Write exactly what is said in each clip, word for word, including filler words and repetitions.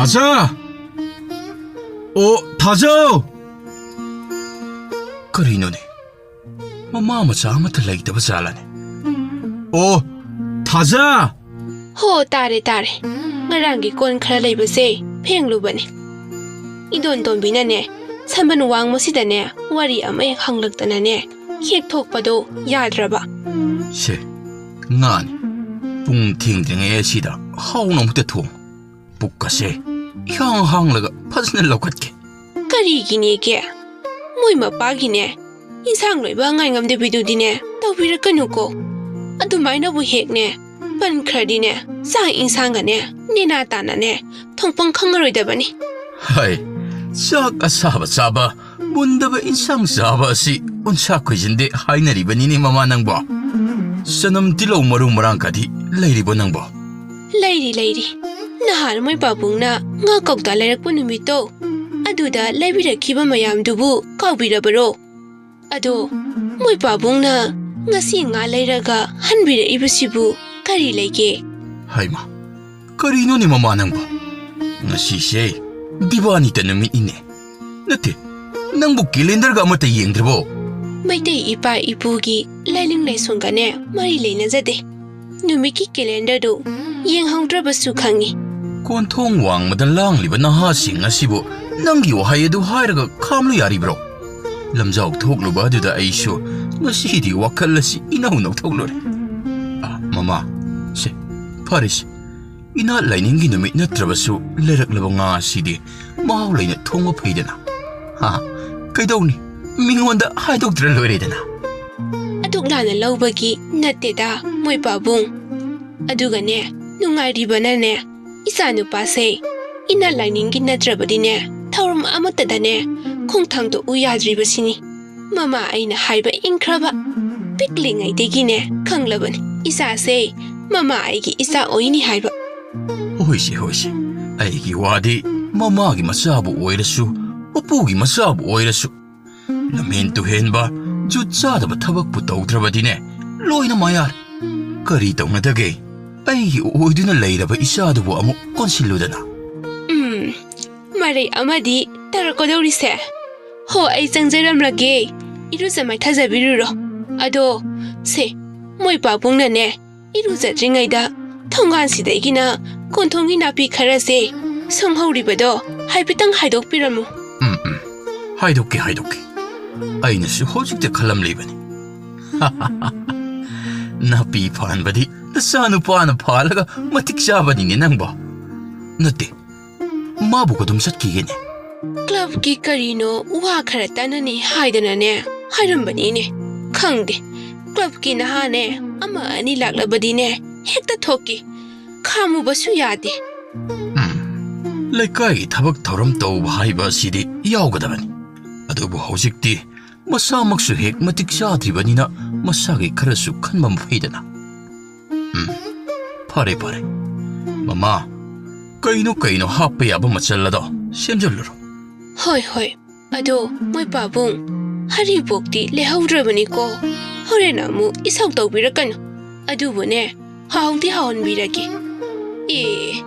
ꯊꯥꯖ! ꯑꯣ, ꯊꯥꯖ! ꯀꯔꯤꯅꯣꯅꯦ? ꯃꯃꯥ ꯃꯆꯥ ꯑꯃꯠꯇ ꯂꯩꯇꯕ ꯖꯥꯠꯂꯅꯦ? ꯑꯣ, ꯊꯥꯖ! ꯍꯣ, ꯇꯥꯔꯦ, ꯇꯥꯔꯦ꯫ ꯉꯔꯥꯡꯒꯤ ꯀꯣꯟ ꯈꯔ ꯂꯩꯕꯁꯦ ꯐꯦꯡꯂꯨꯕꯅꯦ꯫ ꯏꯗꯣꯟ ꯇꯣꯝꯕꯤꯅꯅꯦ, ꯁꯝꯕꯟ ꯋꯥꯡꯃꯁꯤꯗꯅꯦ, ꯋꯥꯔꯤ ꯑꯃ ꯍꯦꯛ ꯍꯪꯂꯛꯇꯅꯅꯦ, ꯍꯦꯛ ꯊꯣꯛꯄꯗꯣ ꯌꯥꯗ꯭ꯔꯕ꯫ ꯁꯦ, ꯉꯥꯅꯤ꯫ ꯄꯨꯡ ꯊꯦꯡꯗ꯭ꯔꯤꯉꯩ ꯑꯁꯤꯗ ꯍꯥꯎꯅ ꯑꯃꯨꯛꯇ ꯊꯣꯡ꯫ ꯄꯨꯛꯀꯁꯦ ꯏꯍꯥꯡ ꯍꯥꯡꯂꯒ ꯐꯖꯅ ꯂꯧꯈꯠꯀꯦ꯫ ꯀꯔꯤꯒꯤꯅꯦꯒꯦ? ꯃꯣꯏ ꯃꯄꯥꯒꯤꯅꯦ, ꯏꯟꯁꯥꯡ ꯂꯣꯏꯕ ꯉꯥꯏ ꯉꯝꯗꯕꯤꯗꯨꯗꯤꯅꯦ, ꯇꯧꯕꯤꯔꯛꯀꯅꯨꯀꯣ꯫ ꯑꯗꯨꯃꯥꯏꯅꯕꯨ ꯍꯦꯛꯅꯦ ꯄꯟꯈ꯭ꯔꯗꯤꯅꯦ, ꯆꯥꯛ ꯏꯟꯁꯥꯡꯒꯅꯦ, ꯅꯦꯅꯥ ꯇꯥꯅꯅꯦ, ꯊꯣꯡꯐꯝ ꯈꯪꯉꯔꯣꯏꯗꯕꯅꯤ꯫ ꯍꯥꯏ, ꯆꯥꯛ ꯑꯁꯥꯕ ꯆꯥꯕ, ꯃꯨꯟꯗꯕ ꯏꯟꯁꯥꯡ ꯆꯥꯕ ꯑꯁꯤ ꯎꯟꯁꯥ ꯈꯣꯏꯖꯤꯟꯗꯦ ꯍꯥꯏꯅꯔꯤꯕꯅꯤꯅꯦ, ꯃꯃꯥ ꯅꯪꯕꯣ꯫ ꯆꯅꯝ, ꯇꯤꯜꯍꯧ, ꯃꯔꯨ ꯃꯔꯥꯡ ꯀꯗꯤ ꯂꯩꯔꯤꯕꯣ ꯅꯪꯕꯣ? ꯂꯩꯔꯤ, ꯂꯩꯔꯤ꯫ ꯅꯍꯥꯟ ꯃꯣꯏ ꯄꯥꯕꯨꯡꯅ ꯉꯥ ꯀꯧꯇꯥ ꯂꯩꯔꯛꯄ ꯅꯨꯃꯤꯠꯇꯣ, ꯑꯗꯨꯗ ꯂꯩꯕꯤꯔꯛꯈꯤꯕ ꯃꯌꯥꯝꯗꯨꯕꯨ ꯀꯥꯎꯕꯤꯔꯕꯔꯣ? ꯑꯗꯣ ꯃꯣꯏ ꯄꯥꯕꯨꯡꯅ ꯉꯁꯤ ꯉꯥ ꯂꯩꯔꯒ ꯍꯟꯕꯤꯔꯛꯏꯕꯁꯤꯕꯨ ꯀꯔꯤ ꯂꯩꯒꯦ? ꯍꯩꯃꯥ, ꯀꯔꯤꯅꯣꯅꯦ ꯃꯃꯥ ꯅꯪꯕꯣ? ꯉꯁꯤꯁꯦ ꯗꯤꯕꯥꯅꯤꯇ ꯅꯨꯃꯤꯠꯅꯤꯅꯦ꯫ ꯅꯠꯇꯦ, ꯅꯪꯕꯨ ꯀꯦꯂꯦꯟꯗꯔꯒ ꯑꯃꯠꯇ ꯌꯦꯡꯗ꯭ꯔꯕꯣ? ꯃꯩꯇꯩ ꯏꯄꯥ ꯏꯄꯨꯒꯤ ꯂꯥꯏꯅꯤꯡ ꯂꯥꯏꯁꯣꯟꯒꯅꯦ ꯃꯔꯤ ꯂꯩꯅꯖꯗꯦ꯫ ꯅꯨꯃꯤꯠꯀꯤ ꯀꯦꯂꯦꯟꯗꯔꯗꯨ ꯌꯦꯡꯍꯧꯗ꯭ꯔꯕꯁꯨ ꯈꯪꯉꯤ꯫ ꯀꯣꯟꯊꯣꯡ ꯋꯥꯡꯃꯗ ꯂꯥꯡꯂꯤꯕ ꯅꯍꯥꯁꯤꯡ ꯑꯁꯤꯕꯨ ꯅꯪꯒꯤ ꯋꯥꯍꯩ ꯑꯗꯨ ꯍꯥꯏꯔꯒ ꯈꯥꯝꯂꯨ ꯌꯥꯔꯤꯕ꯭ꯔꯣ? ꯂꯝꯖꯥꯎ ꯊꯣꯛꯂꯨꯕ ꯑꯗꯨꯗ ꯑꯩꯁꯨ ꯉꯁꯤꯗꯤ ꯋꯥꯈꯜ ꯑꯁꯤ ꯏꯅꯧ ꯅꯧꯊꯣꯛꯂꯨꯔꯦ꯫ ꯑ, ꯃꯃꯥ, ꯁꯦ, ꯐꯔꯦꯁꯦ꯫ ꯏꯅꯥꯠ ꯂꯥꯏꯅꯤꯡꯒꯤ ꯅꯨꯃꯤꯠ ꯅꯠꯇ꯭ꯔꯕꯁꯨ ꯂꯩꯔꯛꯂꯕ ꯉꯥ ꯑꯁꯤꯗꯤ ꯃꯍꯥꯎ ꯂꯩꯅ ꯊꯣꯡꯕ ꯐꯩꯗꯅ꯫ ꯍꯥ, ꯀꯩꯗꯧꯅꯤ? ꯃꯤꯉꯣꯟꯗ ꯍꯥꯏꯗꯣꯛꯇ꯭ꯔ ꯂꯣꯏꯔꯦꯗꯅ꯫ ꯑꯗꯨꯛ ꯂꯥꯟꯅ ꯂꯧꯕꯒꯤ ꯅꯠꯇꯦꯗ, ꯃꯣꯏ ꯄꯥꯕꯨꯡ꯫ ꯑꯗꯨꯒꯅꯦ, ꯅꯨꯡꯉꯥꯏꯔꯤꯕꯅꯅꯦ, ꯏꯆꯥ ꯅꯨꯄꯥꯁꯦ ꯏꯅꯥꯠ ꯂꯥꯏꯅꯤꯡꯒꯤ ꯅꯠꯇ꯭ꯔꯕꯗꯤꯅꯦ, ꯊꯧꯔꯝ ꯑꯃꯠꯇꯗꯅꯦ ꯈꯣꯡꯊꯥꯡꯗꯣꯛꯎ ꯌꯥꯗ꯭ꯔꯤꯕꯁꯤꯅꯤ꯫ ꯃꯃꯥ ꯑꯩꯅ ꯍꯥꯏꯕ ꯏꯟꯈ꯭ꯔꯕ꯫ ꯄꯤꯛꯂꯤꯉꯩꯗꯒꯤꯅꯦ ꯈꯪꯂꯕꯅꯤ, ꯏꯆꯥꯁꯦ ꯃꯃꯥ ꯑꯩꯒꯤ ꯏꯆꯥ ꯑꯣꯏꯅꯤ ꯍꯥꯏꯕ꯫ ꯍꯣꯏꯁꯦ, ꯍꯣꯏꯁꯦ, ꯑꯩꯒꯤ ꯋꯥꯗꯤ ꯃꯃꯥꯒꯤ ꯃꯆꯥꯕꯨ ꯑꯣꯏꯔꯁꯨ, ꯃꯄꯨꯒꯤ ꯃꯆꯥꯕꯨ ꯑꯣꯏꯔꯁꯨ, ꯂꯝꯍꯦꯟ ꯇꯨꯍꯦꯟꯕ, ꯖꯨꯠ ꯆꯥꯗꯕ ꯊꯕꯛꯄꯨ ꯇꯧꯗ꯭ꯔꯕꯗꯤꯅꯦ, ꯂꯣꯏꯅ ꯃꯥꯌꯥꯔ꯫ ꯀꯔꯤ ꯇꯧꯅꯗꯒꯦ? ꯑꯩꯒꯤ ꯑꯣꯏꯗꯨꯅ ꯂꯩꯔꯕ ꯏꯆꯥꯗꯨꯕꯨ ꯑꯃꯨꯛ ꯀꯣꯟꯁꯤꯜꯂꯨꯗꯅ꯫ ꯑꯔꯩ ꯑꯃꯗꯤ ꯇꯥꯔꯛꯀꯗꯧꯔꯤꯁꯦ꯫ ꯍꯣ, ꯑꯩ ꯆꯪꯖꯔꯝꯂꯒꯦ꯫ ꯏꯔꯨꯖ ꯃꯥꯏꯊꯖꯕꯤꯔꯨꯔꯣ꯫ ꯑꯗꯣ, ꯁꯦ, ꯃꯣꯏ ꯄꯥꯕꯨꯡꯅꯅꯦ, ꯏꯔꯨꯖꯗ꯭ꯔꯤꯉꯩꯗ ꯊꯣꯡꯒꯥꯟꯁꯤꯗꯒꯤꯅ ꯀꯣꯟꯊꯣꯡꯒꯤ ꯅꯥꯄꯤ ꯈꯔꯁꯦ ꯁꯣꯡꯍꯧꯔꯤꯕꯗꯣ ꯍꯥꯏꯐꯦꯠꯇꯪ ꯍꯥꯏꯗꯣꯛꯄꯤꯔꯝꯃꯨ꯫ ꯎꯝ, ꯎꯝ꯫ ꯍꯥꯏꯗꯣꯛꯀꯦ, ꯍꯥꯏꯗꯣꯛꯀꯦ꯫ ꯑꯩꯅꯁꯨ ꯍꯧꯖꯤꯛꯇ ꯈꯜꯂꯝꯂꯤꯕꯅꯤ꯫ ꯅꯥꯄꯤ ꯐꯥꯟꯕꯗꯤ ꯅꯆꯥꯅꯨꯄꯥꯅ ꯐꯥꯜꯂꯒ ꯃꯇꯤꯛ ꯆꯥꯕꯅꯤꯅꯦ ꯅꯪꯕꯣ꯫ ꯅꯠꯇꯦ, ꯃꯥꯕꯨ ꯀꯗꯣꯝ ꯆꯠꯈꯤꯒꯦꯅꯦ? ꯀ꯭ꯂꯕꯀꯤ ꯀꯔꯤꯅꯣ ꯋꯥ ꯈꯔ ꯇꯥꯟꯅꯅꯤ ꯍꯥꯏꯗꯅꯅꯦ ꯍꯥꯏꯔꯝꯕꯅꯤꯅꯦ꯫ ꯈꯪꯗꯦ, ꯀ꯭ꯂꯕꯀꯤ ꯅꯍꯥꯅꯦ ꯑꯃ ꯑꯅꯤ ꯂꯥꯛꯂꯕꯗꯤꯅꯦ ꯍꯦꯛꯇ ꯊꯣꯛꯈꯤ꯫ ꯈꯥꯝꯃꯨꯕꯁꯨ ꯌꯥꯗꯦ꯫ ꯎꯝ, ꯂꯩꯀꯥꯏꯒꯤ ꯊꯕꯛ ꯊꯧꯔꯝ ꯇꯧꯕ ꯍꯥꯏꯕ ꯑꯁꯤꯗꯤ ꯌꯥꯎꯒꯗꯕꯅꯤ꯫ ꯑꯗꯨꯕꯨ ꯍꯧꯖꯤꯛꯇꯤ ꯃꯁꯥꯃꯛꯁꯨ ꯍꯦꯛ ꯃꯇꯤꯛ ꯆꯥꯗ꯭ꯔꯤꯕꯅꯤꯅ ꯃꯁꯥꯒꯤ ꯈꯔꯁꯨ ꯈꯟꯕ ꯐꯩꯗꯅ꯫ ꯎꯝ, ꯐꯔꯦ, ꯐꯔꯦ꯫ ꯃꯃꯥ, ꯀꯩꯅꯣ ꯀꯩꯅꯣ ꯍꯥꯞꯄ ꯌꯥꯕ ꯃꯆꯜ ꯑꯗꯣ ꯁꯦꯝꯖꯤꯜꯂꯨꯔꯣ꯫ ꯍꯣꯏ, ꯍꯣꯏ꯫ ꯑꯗꯣ, ꯃꯣꯏ ꯄꯥꯕꯨꯡ, ꯍꯔꯤꯕꯣꯛꯇꯤ ꯂꯩꯍꯧꯗ꯭ꯔꯕꯅꯤꯀꯣ꯫ ꯍꯣꯔꯦꯟ ꯑꯃꯨꯛ ꯏꯁꯧ ꯇꯧꯕꯤꯔꯛꯀꯅꯨ꯫ ꯑꯗꯨꯕꯨꯅꯦ, ꯍꯥꯎꯗꯤ ꯍꯥꯎꯍꯟꯕꯤꯔꯒꯦ꯫ ꯑꯦ,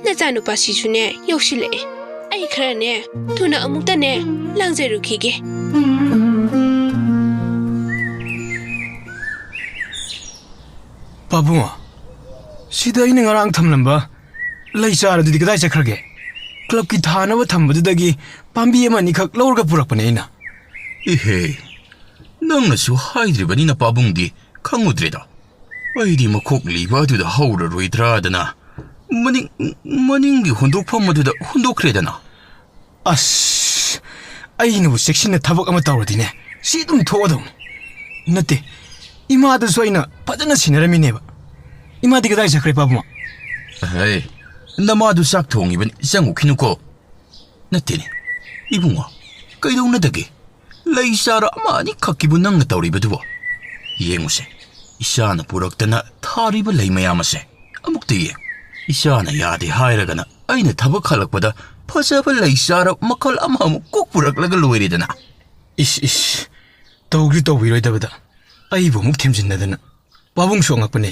ꯅꯆꯥꯅꯨꯄꯥꯁꯤꯁꯨꯅꯦ ꯌꯧꯁꯤꯜꯂꯛꯑꯦ꯫ ꯑꯩ ꯈꯔꯅꯦ ꯊꯨꯅ ꯑꯃꯨꯛꯇꯅꯦ ꯂꯥꯡꯖꯔꯨꯈꯤꯒꯦ꯫ ꯄꯥꯕꯨꯡ, ꯁꯤꯗ ꯑꯩꯅ ꯉꯔꯥꯡ ꯊꯝꯂꯝꯕ ꯂꯩ ꯆꯥꯔ ꯑꯗꯨꯗꯤ ꯀꯗꯥꯏ ꯆꯠꯈ꯭ꯔꯒꯦ? ꯀ꯭ꯂꯕꯀꯤ ꯊꯥꯅꯕ ꯊꯝꯕꯗꯨꯗꯒꯤ ꯄꯥꯝꯕꯤ ꯑꯃ ꯑꯅꯤꯈꯛ ꯂꯧꯔꯒ ꯄꯨꯔꯛꯄꯅꯦ ꯑꯩꯅ꯫ ꯏꯍꯦ, ꯅꯪꯅꯁꯨ ꯍꯥꯏꯗ꯭ꯔꯤꯕꯅꯤꯅ ꯄꯥꯕꯨꯡꯗꯤ ꯈꯪꯉꯨꯗ꯭ꯔꯦꯗ꯫ ꯑꯩꯗꯤ ꯃꯈꯣꯛ ꯂꯤꯕ ꯑꯗꯨꯗ ꯍꯧꯔꯔꯣꯏꯗ꯭ꯔꯥꯗꯅ ꯃꯅꯤꯡ, ꯃꯅꯤꯡꯒꯤ ꯍꯨꯟꯗꯣꯛꯐꯝ ꯑꯗꯨꯗ ꯍꯨꯟꯗꯣꯛꯈ꯭ꯔꯦꯗꯅ꯫ ꯑꯁ, ꯑꯩꯅꯕꯨ ꯆꯦꯛꯁꯤꯟꯅ ꯊꯕꯛ ꯑꯃ ꯇꯧꯔꯗꯤꯅꯦ, ꯁꯤ ꯑꯗꯨꯝ ꯊꯣꯛꯑꯗꯧꯅꯤ꯫ ꯅꯠꯇꯦ, ꯏꯃꯥꯗꯨꯁꯨ ꯑꯩꯅ ꯐꯖꯅ ꯁꯤꯟꯅꯔꯝꯃꯤꯅꯦꯕ꯫ ꯏꯃꯥꯗꯤ ꯀꯗꯥꯏ ꯆꯠꯈ꯭ꯔꯦ, ꯄꯥꯕꯨꯡ? ꯍꯩ, ꯅꯃꯥꯗꯨ ꯆꯥꯛ ꯊꯣꯡꯉꯤꯕꯅꯤ, ꯆꯪꯉꯨꯈꯤꯅꯨꯀꯣ꯫ ꯅꯠꯇꯦꯅꯦ, ꯏꯕꯨꯡꯉꯣ, ꯀꯩꯗꯧꯅꯗꯒꯦ? ꯂꯩ ꯆꯥꯔ ꯑꯃ ꯑꯅꯤꯈꯛꯀꯤꯕꯨ ꯅꯪꯅ ꯇꯧꯔꯤꯕꯗꯨꯕꯣ? ꯌꯦꯡꯉꯨꯁꯦ, ꯏꯆꯥꯅ ꯄꯨꯔꯛꯇꯅ ꯊꯥꯔꯤꯕ ꯂꯩ ꯃꯌꯥꯝ ꯑꯁꯦ꯫ ꯑꯃꯨꯛꯇ ꯌꯦꯡ꯫ ꯏꯆꯥꯅ ꯌꯥꯗꯦ ꯍꯥꯏꯔꯒꯅ ꯑꯩꯅ ꯊꯕꯛ ꯍꯜꯂꯛꯄꯗ ꯐꯖꯕ ꯂꯩ ꯆꯥꯔ ꯃꯈꯜ ꯑꯃꯃꯨꯛ ꯀꯣꯛ ꯄꯨꯔꯛꯂꯒ ꯂꯣꯏꯔꯦꯗꯅ꯫ ꯏꯁ, ꯏꯁ, ꯇꯧꯁꯨ ꯇꯧꯕꯤꯔꯣꯏꯗꯕꯗ ꯑꯩꯕꯨ ꯑꯃꯨꯛ ꯊꯦꯝꯖꯤꯟꯅꯗꯅ꯫ ꯄꯥꯕꯨꯡꯁꯨ ꯑꯉꯛꯄꯅꯦ,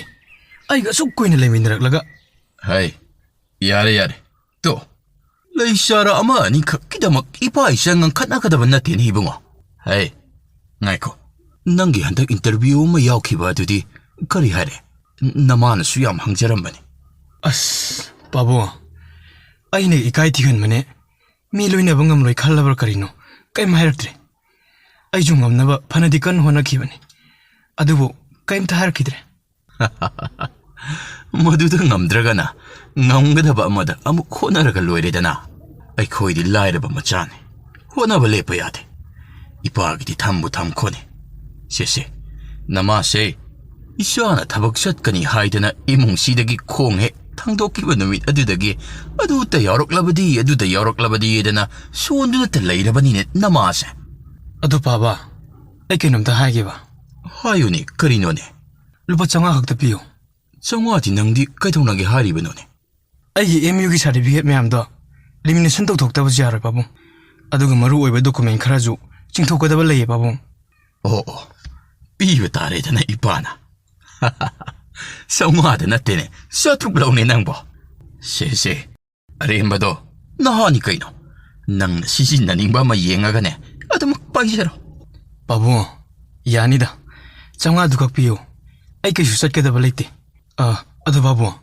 ꯑꯩꯒ ꯑꯁꯨꯛ ꯀꯨꯏꯅ ꯂꯩꯃꯤꯟꯅꯔꯛꯂꯒ꯫ ꯍꯩ, ꯌꯥꯔꯦ, ꯌꯥꯔꯦ꯫ ꯇꯣ, ꯂꯩꯁꯥꯔꯥ ꯑꯃ ꯑꯅꯤꯈꯛꯀꯤꯗꯃꯛ ꯏꯄꯥ ꯏꯆꯥ ꯉꯪꯈꯠꯅꯒꯗꯕ ꯅꯠꯇꯦꯅꯦ ꯏꯕꯨꯡꯉꯣ꯫ ꯍꯩ, ꯉꯥꯏꯈꯣ꯫ ꯅꯪꯒꯤ ꯍꯟꯗꯛ interview ꯑꯃ ꯌꯥꯎꯈꯤꯕ ꯑꯗꯨꯗꯤ ꯀꯔꯤ ꯍꯥꯏꯔꯦ? ꯅꯃꯥꯅꯁꯨ ꯌꯥꯝ ꯍꯪꯖꯔꯝꯕꯅꯤ꯫ ꯑꯁ, ꯄꯥꯕꯨꯡ, ꯑꯩꯅ ꯏꯀꯥꯏ ꯊꯤꯒꯟꯕꯅꯦ꯫ ꯃꯤ ꯂꯣꯏꯅꯕ ꯉꯝꯂꯣꯏ ꯈꯜꯂꯕ꯭ꯔꯥ ꯀꯔꯤꯅꯣ? ꯀꯩꯝ ꯍꯥꯏꯔꯛꯇ꯭ꯔꯦ꯫ ꯑꯩꯁꯨ ꯉꯝꯅꯕ ꯐꯅꯗꯤ ꯀꯟꯅ ꯍꯣꯠꯅꯈꯤꯕꯅꯤ꯫ ꯑꯗꯨꯕꯨ ꯀꯩꯝꯇ ꯍꯥꯏꯔꯛꯈꯤꯗ꯭ꯔꯦ꯫ ꯃꯗꯨꯗ ꯉꯝꯗ꯭ꯔꯒꯅ ꯉꯝꯒꯗꯕ ꯑꯃꯗ ꯑꯃꯨꯛ ꯍꯣꯠꯅꯔꯒ ꯂꯣꯏꯔꯦꯗꯅ꯫ ꯑꯩꯈꯣꯏꯗꯤ ꯂꯥꯏꯔꯕ ꯃꯆꯥꯅꯤ꯫ ꯍꯣꯠꯅꯕ ꯂꯦꯞꯄ ꯌꯥꯗꯦ꯫ ꯏꯄꯥꯒꯤꯗꯤ ꯊꯝꯕꯨ ꯊꯝꯈꯣꯅꯦ꯫ ꯁꯦ, ꯁꯦ, ꯅꯃꯥꯁꯦ, ꯏꯆꯥꯅ ꯊꯕꯛ ꯆꯠꯀꯅꯤ ꯍꯥꯏꯗꯅ ꯏꯃꯨꯡꯁꯤꯗꯒꯤ ꯈꯣꯡ ꯍꯦꯛ ꯊꯥꯡꯗꯣꯛꯈꯤꯕ ꯅꯨꯃꯤꯠ ꯑꯗꯨꯗꯒꯤ ꯑꯗꯨꯇ ꯌꯥꯎꯔꯛꯂꯕꯗꯤ, ꯑꯗꯨꯇ ꯌꯥꯎꯔꯛꯂꯕꯗꯤꯗꯅ ꯁꯣꯟꯗꯨꯅꯇ ꯂꯩꯔꯕꯅꯤꯅꯦ ꯅꯃꯥꯁꯦ꯫ ꯑꯗꯨ ꯄꯥꯕ, ꯑꯩ ꯀꯩꯅꯣꯝꯇ ꯍꯥꯏꯒꯦꯕ꯫ ꯍꯥꯏꯌꯨꯅꯦ, ꯀꯔꯤꯅꯣꯅꯦ? ꯂꯨꯄꯥ ꯆꯥꯝꯃꯉꯥ ꯈꯛꯇ ꯄꯤꯌꯨ꯫ ꯆꯥꯝꯃꯉꯥꯗꯤ ꯅꯪꯗꯤ ꯀꯩꯗꯧꯅꯒꯦ ꯍꯥꯏꯔꯤꯕꯅꯣꯅꯦ? ꯑꯩꯒꯤ M U ꯒꯤ certificate ꯃꯌꯥꯝꯗꯣ lamination ꯇꯧꯊꯣꯛꯇꯕꯁꯨ ꯌꯥꯔꯣꯏ, ꯄꯥꯕꯨꯡ꯫ ꯑꯗꯨꯒ ꯃꯔꯨ ꯑꯣꯏꯕ document ꯈꯔꯁꯨ ꯆꯤꯡꯊꯣꯛꯀꯗꯕ ꯂꯩꯌꯦ, ꯄꯥꯕꯨꯡ꯫ ꯑꯣ, ꯑꯣ, ꯄꯤꯕ ꯇꯥꯔꯦꯗꯅ ꯏꯄꯥꯅ꯫ ꯆꯥꯝꯃꯉꯥꯗ ꯅꯠꯇꯦꯅꯦ, ꯆꯥꯇ꯭ꯔꯨꯛ ꯂꯧꯅꯦ ꯅꯪꯕꯣ꯫ ꯁꯦ, ꯁꯦ, ꯑꯔꯦꯝꯕꯗꯣ ꯅꯍꯥꯅꯤ ꯀꯩꯅꯣ꯫ ꯅꯪꯅ ꯁꯤꯖꯤꯟꯅꯅꯤꯡꯕ ꯑꯃ ꯌꯦꯡꯉꯒꯅꯦ ꯑꯗꯨꯃꯛ ꯄꯥꯏꯖꯔꯣ꯫ ꯄꯥꯕꯨꯡ, ꯌꯥꯅꯤꯗ꯫ ꯆꯥꯝꯃꯉꯥꯗꯨ ꯈꯛ ꯄꯤꯌꯨ꯫ ꯑꯩ ꯀꯩꯁꯨ ꯆꯠꯀꯗꯕ ꯂꯩꯇꯦ꯫ ꯑ, ꯑꯗꯣ ꯄꯥꯕꯨꯡ,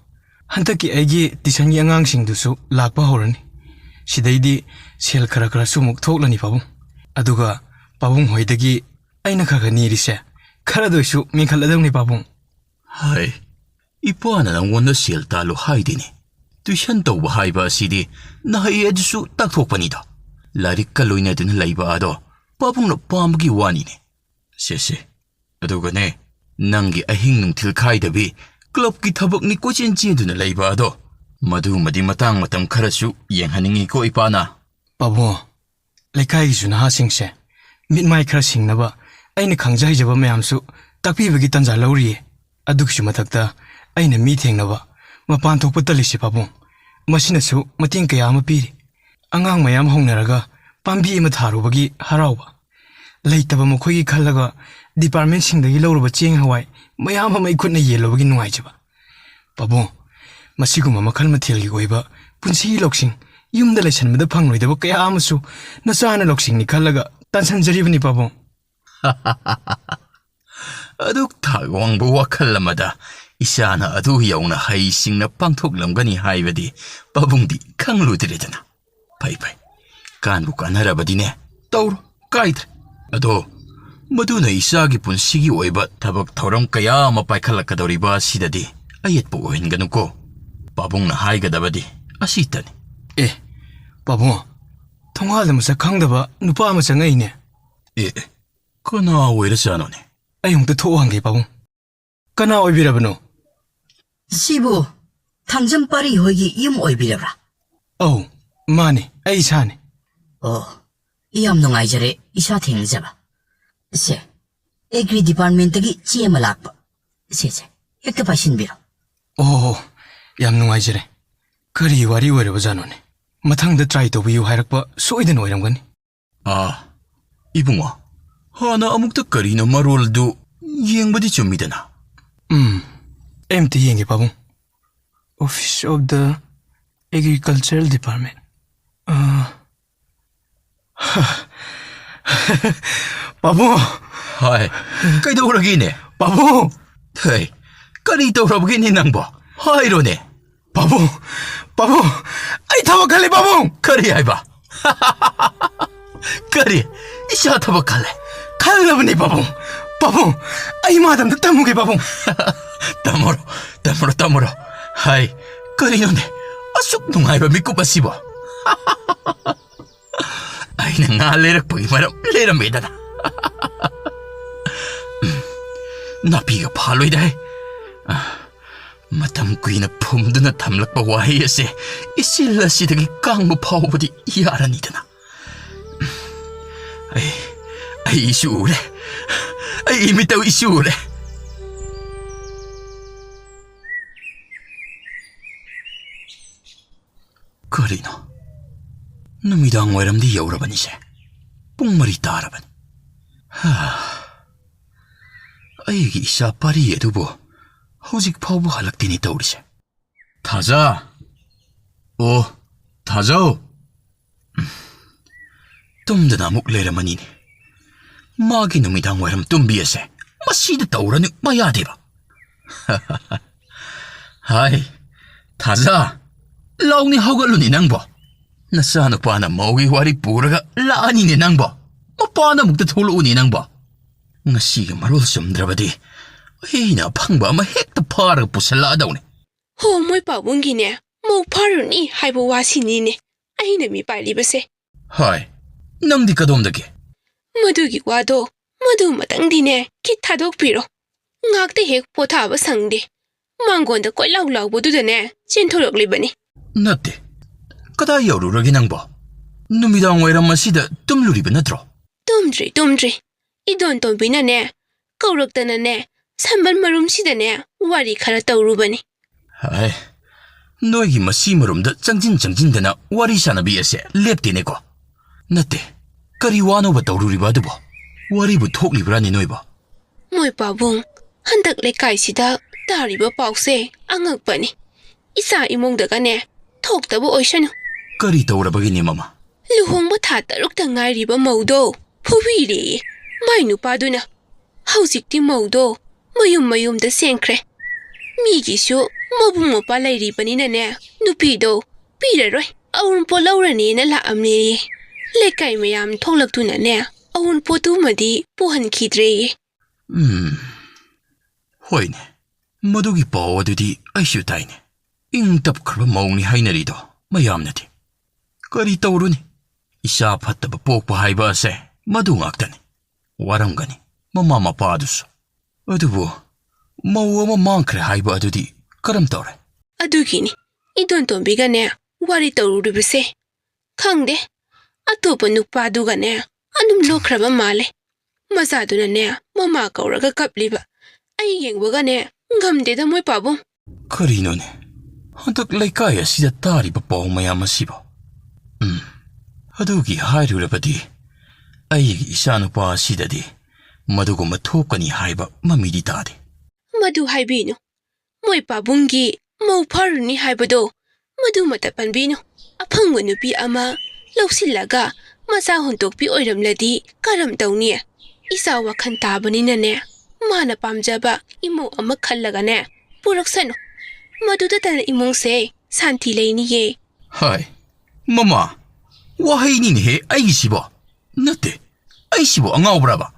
ꯍꯟꯗꯛꯀꯤ ꯑꯩꯒꯤ tuition ꯒꯤ ꯑꯉꯥꯡꯁꯤꯡꯗꯨꯁꯨ ꯂꯥꯛꯄ ꯍꯧꯔꯅꯤ꯫ ꯁꯤꯗꯩꯗꯤ ꯁꯦꯜ ꯈꯔ ꯈꯔꯁꯨ ꯑꯃꯨꯛ ꯊꯣꯛꯂꯅꯤ, ꯄꯥꯕꯨꯡ꯫ ꯑꯗꯨꯒ ꯄꯥꯕꯨꯡ ꯍꯣꯏꯗꯒꯤ ꯑꯩꯅ ꯈꯔ ꯈꯔ ꯅꯤꯔꯤꯁꯦ ꯈꯔꯗ ꯑꯣꯏꯁꯨ ꯃꯦꯟꯈꯠꯂꯗꯧꯅꯤ, ꯄꯥꯕꯨꯡ꯫ ꯍꯥꯏ, ꯏꯄꯥꯅ ꯅꯪꯉꯣꯟꯗ ꯁꯦꯜ ꯇꯥꯜꯂꯨ ꯍꯥꯏꯗꯦꯅꯦ꯫ Tuition ꯇꯧꯕ ꯍꯥꯏꯕ ꯑꯁꯤꯗꯤ ꯅꯍꯩ ꯑꯗꯨꯁꯨ ꯇꯥꯛꯊꯣꯛꯄꯅꯤꯗꯣ꯫ ꯂꯥꯏꯔꯤꯛꯀ ꯂꯣꯏꯅꯗꯨꯅ ꯂꯩꯕ ꯑꯗꯣ ꯄꯥꯕꯨꯡꯅ ꯄꯥꯝꯕꯒꯤ ꯋꯥꯅꯤꯅꯦ꯫ ꯁꯦ, ꯁꯦ, ꯑꯗꯨꯒꯅꯦ, ꯅꯪꯒꯤ ꯑꯍꯤꯡ ꯅꯨꯡꯊꯤꯜ ꯈꯥꯏꯗꯕꯤ club ꯀꯤ ꯊꯕꯛꯅꯤ ꯀꯣꯏꯆꯦꯟ ꯆꯦꯟꯗꯨꯅ ꯂꯩꯕ ꯑꯗꯣ, ꯃꯗꯨꯃꯗꯤ ꯃꯇꯥꯡ ꯃꯇꯝ ꯈꯔꯁꯨ ꯌꯦꯡꯍꯟꯅꯤꯡꯉꯤꯀꯣ ꯏꯄꯥꯅ꯫ ꯄꯥꯕꯨꯡ, ꯂꯩꯀꯥꯏꯒꯤꯁꯨ ꯅꯍꯥꯁꯤꯡꯁꯦ ꯃꯤꯠ ꯃꯥꯏ ꯈꯔ ꯁꯤꯡꯅꯕ ꯑꯩꯅ ꯈꯪꯖ ꯍꯩꯖꯕ ꯃꯌꯥꯝꯁꯨ ꯇꯥꯛꯄꯤꯕꯒꯤ ꯇꯥꯟꯖꯥ ꯂꯧꯔꯤꯌꯦ꯫ ꯑꯗꯨꯒꯤꯁꯨ ꯃꯊꯛꯇ ꯑꯩꯅ ꯃꯤ ꯊꯦꯡꯅꯕ, ꯃꯄꯥꯟ ꯊꯣꯛꯄ ꯇꯜꯂꯤꯁꯦ ꯄꯥꯕꯨꯡ꯫ ꯃꯁꯤꯅꯁꯨ ꯃꯇꯦꯡ ꯀꯌꯥ ꯑꯃ ꯄꯤꯔꯤ꯫ ꯑꯉꯥꯡ ꯃꯌꯥꯝ ꯍꯧꯅꯔꯒ ꯄꯥꯝꯕꯤ ꯑꯃ ꯊꯥꯔꯨꯕꯒꯤ ꯍꯔꯥꯎꯕ, ꯂꯩꯇꯕ ꯃꯈꯣꯏꯒꯤ ꯈꯜꯂꯒ department ꯁꯤꯡꯗꯒꯤ ꯂꯧꯔꯨꯕ ꯆꯦꯡ ꯍꯋꯥꯏ ꯃꯌꯥꯝ ꯑꯃ ꯑꯩ ꯈꯨꯠꯅ ꯌꯦꯜꯂꯨꯕꯒꯤ ꯅꯨꯡꯉꯥꯏꯖꯕ꯫ ꯄꯥꯕꯨꯡ, ꯃꯁꯤꯒꯨꯝꯕ ꯃꯈꯜ ꯃꯊꯦꯜꯒꯤ ꯑꯣꯏꯕ ꯄꯨꯟꯁꯤꯒꯤ ꯂꯧꯁꯤꯡ ꯌꯨꯝꯗ ꯂꯩꯁꯟꯕꯗ ꯐꯪꯂꯣꯏꯗꯕ ꯀꯌꯥ ꯑꯃꯁꯨ ꯅꯆꯥꯅ ꯂꯧꯁꯤꯡꯅꯤ ꯈꯜꯂꯒ ꯇꯥꯟꯁꯤꯟꯖꯔꯤꯕꯅꯤ, ꯄꯥꯕꯨꯡ꯫ ꯑꯗꯨꯛ ꯊꯥꯛ ꯋꯥꯡꯕ ꯋꯥꯈꯜ ꯑꯃꯗ ꯏꯆꯥꯅ ꯑꯗꯨ ꯌꯧꯅ ꯍꯩꯁꯤꯡꯅ ꯄꯥꯡꯊꯣꯛꯂꯝꯒꯅꯤ ꯍꯥꯏꯕꯗꯤ ꯄꯥꯕꯨꯡꯗꯤ ꯈꯪꯂꯨꯗ꯭ꯔꯦꯗꯅ꯫ ꯐꯩ, ꯐꯩ꯫ ꯀꯥꯟꯕꯨ ꯀꯥꯟꯅꯔꯕꯗꯤꯅꯦ, ꯇꯧꯔꯣ, ꯀꯥꯏꯗ꯭ꯔꯦ꯫ ꯑꯗꯣ, ꯃꯗꯨꯅ ꯏꯆꯥꯒꯤ ꯄꯨꯟꯁꯤꯒꯤ ꯑꯣꯏꯕ ꯊꯕꯛ ꯊꯧꯔꯝ ꯀꯌꯥ ꯑꯃ ꯄꯥꯏꯈꯠꯂꯛꯀꯗꯧꯔꯤꯕ ꯑꯁꯤꯗꯗꯤ ꯑꯌꯦꯠꯄ ꯑꯣꯏꯍꯟꯒꯅꯨꯀꯣ꯫ ꯄꯥꯕꯨꯡꯅ ꯍꯥꯏꯒꯗꯕꯗꯤ ꯑꯁꯤꯇꯅꯤ꯫ ꯑꯦ, ꯄꯥꯕꯨꯡ, ꯊꯣꯡꯒꯥꯜꯗ ꯃꯁꯛ ꯈꯪꯗꯕ ꯅꯨꯄꯥ ꯑꯃ ꯆꯪꯉꯛꯏꯅꯦ꯫ ꯑꯦ, ꯑꯦ, ꯀꯅꯥ ꯑꯣꯏꯔꯖꯥꯠꯅꯣꯅꯦ? ꯑꯩ ꯑꯃꯨꯛꯇ ꯊꯣꯛꯑꯣ ꯍꯪꯒꯦ, ꯄꯥꯕꯨꯡ꯫ ꯀꯅꯥ ꯑꯣꯏꯕꯤꯔꯕꯅꯣ? ꯁꯤꯕꯨ ꯊꯥꯡꯖꯝ ꯄꯥꯔꯤ ꯍꯣꯏꯒꯤ ꯌꯨꯝ ꯑꯣꯏꯕꯤꯔꯕ꯭ꯔꯥ? ꯑꯧ, ꯃꯥꯅꯦ, ꯑꯩ ꯏꯁꯥꯅꯦ꯫ ꯑꯣ, ꯌꯥꯝ ꯅꯨꯡꯉꯥꯏꯖꯔꯦ ꯏꯁꯥ ꯊꯦꯡꯅꯖꯕ꯫ ꯁꯦ, ꯑꯦꯒ꯭ꯔꯤ ꯗꯤꯄꯥꯔꯠꯃꯦꯟꯠꯇꯒꯤ ꯆꯦ ꯑꯃ ꯂꯥꯛꯄ꯫ ꯁꯦ, ꯁꯦ, ꯍꯦꯛꯇ ꯄꯥꯏꯁꯤꯟꯕꯤꯔꯣ꯫ ꯑꯣ, ꯌꯥꯝ ꯅꯨꯡꯉꯥꯏꯖꯔꯦ꯫ ꯀꯔꯤ ꯋꯥꯔꯤ ꯑꯣꯏꯔꯕꯖꯥꯠꯅꯣꯅꯦ? ꯃꯊꯪꯗ ꯇ꯭ꯔꯥꯏ ꯇꯧꯕꯤꯌꯨ ꯍꯥꯏꯔꯛꯄ ꯁꯣꯏꯗꯅ ꯑꯣꯏꯔꯝꯒꯅꯤ꯫ ꯑꯥ, ꯏꯕꯨꯡꯉꯣ, ꯍꯥꯟꯅ ꯑꯃꯨꯛꯇ ꯀꯔꯤꯅꯣ ꯃꯔꯣꯜꯗꯨ ꯌꯦꯡꯕꯗꯤ ꯆꯨꯝꯃꯤꯗꯅ? ꯎꯝ, ꯑꯩ ꯑꯝꯇ ꯌꯦꯡꯒꯦ, ꯄꯥꯕꯨꯡ꯫ Office of the Agricultural Department. ꯑꯥ, ꯄꯥꯕꯨꯡ! ꯍꯥꯏ, ꯀꯩꯗꯧꯔꯒꯦꯅꯦ? ꯄꯥꯕꯨꯡ! ꯍꯩ, ꯀꯔꯤ ꯇꯧꯔꯕꯒꯦꯅꯦ ꯅꯪꯕꯣ? ꯍꯥꯏꯔꯣꯅꯦ꯫ ꯄꯥꯕꯨꯡ! ꯄꯥꯕꯨꯡ! ꯑꯩ ꯊꯕꯛ ꯈꯜꯂꯦ, ꯄꯥꯕꯨꯡ! ꯀꯔꯤ ꯍꯥꯏꯕ? ꯀꯔꯤ? ꯏꯆꯥ ꯊꯕꯛ ꯈꯜꯂꯦ? ꯈꯜꯂꯕꯅꯤ, ꯄꯥꯕꯨꯡ! ꯄꯥꯕꯨꯡ! ꯑꯩ ꯃꯥꯗ ꯑꯝꯇ ꯇꯝꯃꯨꯒꯦ, ꯄꯥꯕꯨꯡ! ꯇꯝꯃꯨꯔꯣ, ꯇꯝꯃꯨꯔꯣ, ꯇꯝꯃꯨꯔꯣ꯫ ꯍꯥꯏ, ꯀꯔꯤꯅꯣꯅꯦ? ꯑꯁꯨꯛ ꯅꯨꯡꯉꯥꯏꯕ ꯃꯤꯀꯨꯞ ꯑꯁꯤꯕꯣ? ꯑꯩꯅ ꯉꯥ ꯂꯩꯔꯛꯄꯒꯤ ꯃꯔꯝ ꯂꯩꯔꯝꯃꯦꯗꯅ꯫ ꯎꯝ, ꯅꯥꯄꯤꯒ ꯐꯥꯜꯂꯣꯏꯗ ꯍꯦ꯫ ꯃꯇꯝ ꯀꯨꯏꯅ ꯐꯨꯝꯗꯨꯅ ꯊꯝꯂꯛꯄ ꯋꯥꯍꯩ ꯑꯁꯦ ꯏꯆꯤꯜ ꯑꯁꯤꯗꯒꯤ ꯀꯥꯡꯕ ꯐꯥꯎꯕꯗꯤ ꯌꯥꯔꯅꯤꯗꯅ꯫ ꯑꯩ, ꯑꯩ ꯏꯁꯨ ꯎꯔꯦ꯫ ꯑꯩ ꯏꯃꯤꯠꯇ ꯏꯁꯨ ꯎꯔꯦ꯫ ꯀꯔꯤꯅꯣ? ꯅꯨꯃꯤꯗꯥꯡ ꯋꯥꯏꯔꯝꯗꯤ ꯌꯧꯔꯕꯅꯤꯁꯦ꯫ ꯄꯨꯡ ꯃꯔꯤ ꯇꯥꯔꯕꯅꯤ꯫ ꯍꯥ꯫ ꯑꯩꯒꯤ ꯏꯆꯥ ꯄꯥꯔꯤ ꯑꯗꯨꯕꯨ ꯍꯧꯖꯤꯛ ꯐꯥꯎꯕ ꯍꯜꯂꯛꯇꯦꯅꯦ ꯇꯧꯔꯤꯁꯦ꯫ ꯊꯥꯖ! ꯑꯣ, ꯊꯥꯖꯧ꯫ ꯇꯨꯝꯗꯅ ꯑꯃꯨꯛ ꯂꯩꯔꯝꯃꯅꯤꯅꯦ꯫ ꯃꯥꯒꯤ ꯅꯨꯃꯤꯗꯥꯡ ꯋꯥꯏꯔꯝ ꯇꯨꯝꯕꯤ ꯑꯁꯦ ꯃꯁꯤꯗ ꯇꯧꯔꯅꯨ ꯃꯌꯥꯗꯦꯕ꯫ ꯍꯥꯏ, ꯊꯥꯖ, ꯂꯥꯎꯅꯤ ꯍꯧꯒꯠꯂꯨꯅꯤ ꯅꯪꯕꯣ꯫ ꯅꯆꯥꯅꯨꯄꯥꯅ ꯃꯧꯒꯤ ꯋꯥꯔꯤ ꯄꯨꯔꯒ ꯂꯥꯛꯑꯅꯤꯅꯦ ꯅꯪꯕꯣ꯫ ꯃꯄꯥꯟꯗ ꯑꯃꯨꯛꯇ ꯊꯣꯛꯂꯛꯎꯅꯤ ꯅꯪꯕꯣ꯫ ꯉꯁꯤꯒ ꯃꯔꯣꯜ ꯆꯨꯝꯗ꯭ꯔꯕꯗꯤ ꯑꯩꯅ ꯑꯐꯪꯕ ꯑꯃ ꯍꯦꯛꯇ ꯐꯥꯔꯒ ꯄꯨꯁꯜꯂꯛꯑꯗꯧꯅꯤ꯫ ꯍꯣ, ꯃꯣꯏ ꯄꯥꯕꯨꯡꯒꯤꯅꯦ, ꯃꯧ ꯐꯥꯔꯨꯅꯤ ꯍꯥꯏꯕ ꯋꯥꯁꯤꯅꯤꯅꯦ ꯑꯩꯅ ꯃꯤ ꯄꯥꯜꯂꯤꯕꯁꯦ꯫ ꯍꯥꯏ, ꯅꯪꯗꯤ ꯀꯗꯣꯝꯗꯒꯤ? ꯃꯗꯨꯒꯤ ꯋꯥꯗꯣ, ꯃꯗꯨ ꯃꯇꯪꯗꯤꯅꯦ ꯈꯤꯠ ꯊꯥꯗꯣꯛꯄꯤꯔꯣ꯫ ꯉꯥꯛꯇ ꯍꯦꯛ ꯄꯣꯊꯥꯕ ꯁꯪꯗꯦ꯫ ꯃꯥꯡꯒꯣꯟꯗ ꯀꯣꯏꯂꯥꯎ ꯂꯥꯎꯕꯗꯨꯗꯅꯦ ꯆꯦꯟꯊꯣꯔꯛꯂꯤꯕꯅꯤ꯫ ꯅꯠꯇꯦ, ꯀꯗꯥꯏ ꯌꯧꯔꯨꯔꯒꯦ ꯅꯪꯕꯣ? ꯅꯨꯃꯤꯗꯥꯡ ꯋꯥꯏꯔꯝ ꯑꯁꯤꯗ ꯇꯨꯝꯂꯨꯔꯤꯕ ꯅꯠꯇ꯭ꯔꯣ? ꯇꯨꯝꯗ꯭ꯔꯤ, ꯇꯨꯝꯗ꯭ꯔꯤ꯫ ꯏꯗꯣꯟ ꯇꯣꯝꯕꯤꯅꯅꯦ, ꯀꯧꯔꯛꯇꯅꯅꯦ, ꯁꯝꯕꯜ ꯃꯔꯨꯝꯁꯤꯗꯅꯦ ꯋꯥꯔꯤ ꯈꯔ ꯇꯧꯔꯨꯕꯅꯤ꯫ ꯍꯥꯏ, ꯅꯣꯏꯒꯤ ꯃꯁꯤ ꯃꯔꯨꯝꯗ ꯆꯪꯁꯤꯟ ꯆꯪꯁꯤꯟꯗꯅ ꯋꯥꯔꯤ ꯁꯥꯟꯅꯕꯤ ꯑꯁꯦ ꯂꯦꯞꯇꯦꯅꯦꯀꯣ꯫ ꯅꯠꯇꯦ, ꯀꯔꯤ ꯋꯥꯅꯣꯕ ꯇꯧꯔꯨꯔꯤꯕ ꯑꯗꯨꯕꯣ? ꯋꯥꯔꯤꯕꯨ ꯊꯣꯛꯂꯤꯕ꯭ꯔꯥꯅꯦ ꯅꯣꯏꯕꯣ? ꯃꯣꯏ ꯄꯥꯕꯨꯡ, ꯍꯟꯗꯛ ꯂꯩꯀꯥꯏꯁꯤꯗ ꯇꯥꯔꯤꯕ ꯄꯥꯎꯁꯦ ꯑꯉꯛꯄꯅꯤ꯫ ꯏꯆꯥ ꯏꯃꯨꯡꯗꯒꯅꯦ ꯊꯣꯛꯇꯕ ꯑꯣꯏꯁꯅꯨ꯫ ꯀꯔꯤ ꯇꯧꯔꯕꯒꯤꯅꯦ ꯃꯃꯥ? ꯂꯨꯍꯣꯡꯕ ꯊꯥ ꯇꯔꯨꯛꯇ ꯉꯥꯏꯔꯤꯕ ꯃꯧꯗꯣ ꯐꯨꯕꯤꯔꯦꯌꯦ ꯃꯥꯏ ꯅꯨꯄꯥꯗꯨꯅ꯫ ꯍꯧꯖꯤꯛꯇꯤ ꯃꯧꯗꯣ ꯃꯌꯨꯝ ꯃꯌꯨꯝꯗ ꯆꯦꯟꯈ꯭ꯔꯦ꯫ ꯃꯤꯒꯤꯁꯨ ꯃꯕꯨꯡ ꯃꯧꯄ꯭ꯋꯥ ꯂꯩꯔꯤꯕꯅꯤꯅꯅꯦ, ꯅꯨꯄꯤꯗꯣ ꯄꯤꯔꯔꯣꯏ, ꯑꯎꯟꯄꯣꯠ ꯂꯧꯔꯅꯦꯅ ꯂꯥꯛꯑꯝꯅꯦꯌꯦ꯫ ꯂꯩꯀꯥꯏ ꯃꯌꯥꯝ ꯊꯣꯛꯂꯛꯇꯨꯅꯅꯦ ꯑꯎꯟꯄꯣꯠꯇꯨꯃꯗꯤ ꯄꯨꯍꯟꯈꯤꯗ꯭ꯔꯦꯌꯦ꯫ ꯎꯝ, ꯍꯣꯏꯅꯦ, ꯃꯗꯨꯒꯤ ꯄꯥꯎ ꯑꯗꯨꯗꯤ ꯑꯩꯁꯨ ꯇꯥꯏꯅꯦ꯫ ꯏꯪ ꯇꯞꯈ꯭ꯔꯕ ꯃꯧꯅꯤ ꯍꯥꯏꯅꯔꯤꯗꯣ ꯃꯌꯥꯝꯅꯗꯤ꯫ ꯀꯔꯤ ꯇꯧꯔꯨꯅꯤ? ꯏꯆꯥ ꯐꯠꯇꯕ ꯄꯣꯛꯄ ꯍꯥꯏꯕ ꯑꯁꯦ ꯃꯗꯨ ꯉꯥꯛꯇꯅꯤ꯫ ꯋꯥꯔꯝꯒꯅꯤ ꯃꯃꯥ ꯃꯄꯥ ꯑꯗꯨꯁꯨ꯫ ꯑꯗꯨꯕꯨ ꯃꯧ ꯑꯃ ꯃꯥꯡꯈ꯭ꯔꯦ ꯍꯥꯏꯕ ꯑꯗꯨꯗꯤ ꯀꯔꯝ ꯇꯧꯔꯦ? ꯑꯗꯨꯒꯤꯅꯤ ꯏꯗꯣꯟ ꯇꯣꯝꯕꯤꯒꯅꯦ ꯋꯥꯔꯤ ꯇꯧꯔꯨꯔꯤꯕꯁꯦ꯫ ꯈꯪꯗꯦ, ꯑꯇꯣꯞꯄ ꯅꯨꯄꯥꯗꯨꯒꯅꯦ ꯑꯗꯨꯝ ꯂꯣꯛꯈ꯭ꯔꯕ ꯃꯥꯜꯂꯦ꯫ ꯃꯆꯥꯗꯨꯅꯅꯦ ꯃꯃꯥ ꯀꯧꯔꯒ ꯀꯞꯂꯤꯕ꯫ ꯑꯩ ꯌꯦꯡꯕꯒꯅꯦ ꯉꯝꯗꯦꯗ ꯃꯣꯏ ꯄꯥꯕꯨꯡ꯫ ꯀꯔꯤꯅꯣꯅꯦ, ꯍꯟꯗꯛ ꯂꯩꯀꯥꯏ ꯑꯁꯤꯗ ꯇꯥꯔꯤꯕ ꯄꯥꯎ ꯃꯌꯥꯝ ꯑꯁꯤꯕꯣ? ꯎꯝ, ꯑꯗꯨꯒꯤ ꯍꯥꯏꯔꯨꯔꯕꯗꯤ ꯑꯩꯒꯤ ꯏꯆꯥꯅꯨꯄꯥ ꯑꯁꯤꯗꯗꯤ ꯃꯗꯨꯒꯨꯝꯕ ꯊꯣꯛꯀꯅꯤ ꯍꯥꯏꯕ ꯃꯃꯤꯗꯤ ꯇꯥꯗꯦ꯫ ꯃꯗꯨ ꯍꯥꯏꯕꯤꯅꯨ꯫ ꯃꯣꯏ ꯄꯥꯕꯨꯡꯒꯤ ꯃꯧ ꯐꯥꯔꯨꯅꯤ ꯍꯥꯏꯕꯗꯣ ꯃꯗꯨꯃꯇ ꯄꯟꯕꯤꯅꯨ꯫ ꯑꯐꯪꯕ ꯅꯨꯄꯤ ꯑꯃ ꯂꯧꯁꯤꯜꯂꯒ ꯃꯆꯥ ꯍꯨꯟꯗꯣꯛꯄꯤ ꯑꯣꯏꯔꯝꯂꯗꯤ ꯀꯔꯝ ꯇꯧꯅꯤ? ꯏꯆꯥ ꯋꯥꯈꯜ ꯇꯥꯕꯅꯤꯅꯅꯦ, ꯃꯥꯅ ꯄꯥꯝꯖꯕ ꯏꯃꯧ ꯑꯃ ꯈꯜꯂꯒꯅꯦ, ꯄꯨꯔꯛꯁꯅꯨ꯫ ꯃꯗꯨꯗꯇꯅ ꯏꯃꯨꯡꯁꯦ ꯁꯥꯟꯇꯤ ꯂꯩꯅꯤꯌꯦ꯫ ꯍꯥꯏ, ꯃꯃꯥ, ꯋꯥꯍꯩꯅꯤꯅꯦꯍꯦ ꯑꯩꯒꯤꯁꯤꯕꯣ꯫ ꯅꯠꯇꯦ, ꯑꯩꯁꯤꯕꯨ ꯑꯉꯥꯎꯕ꯭ꯔꯕ?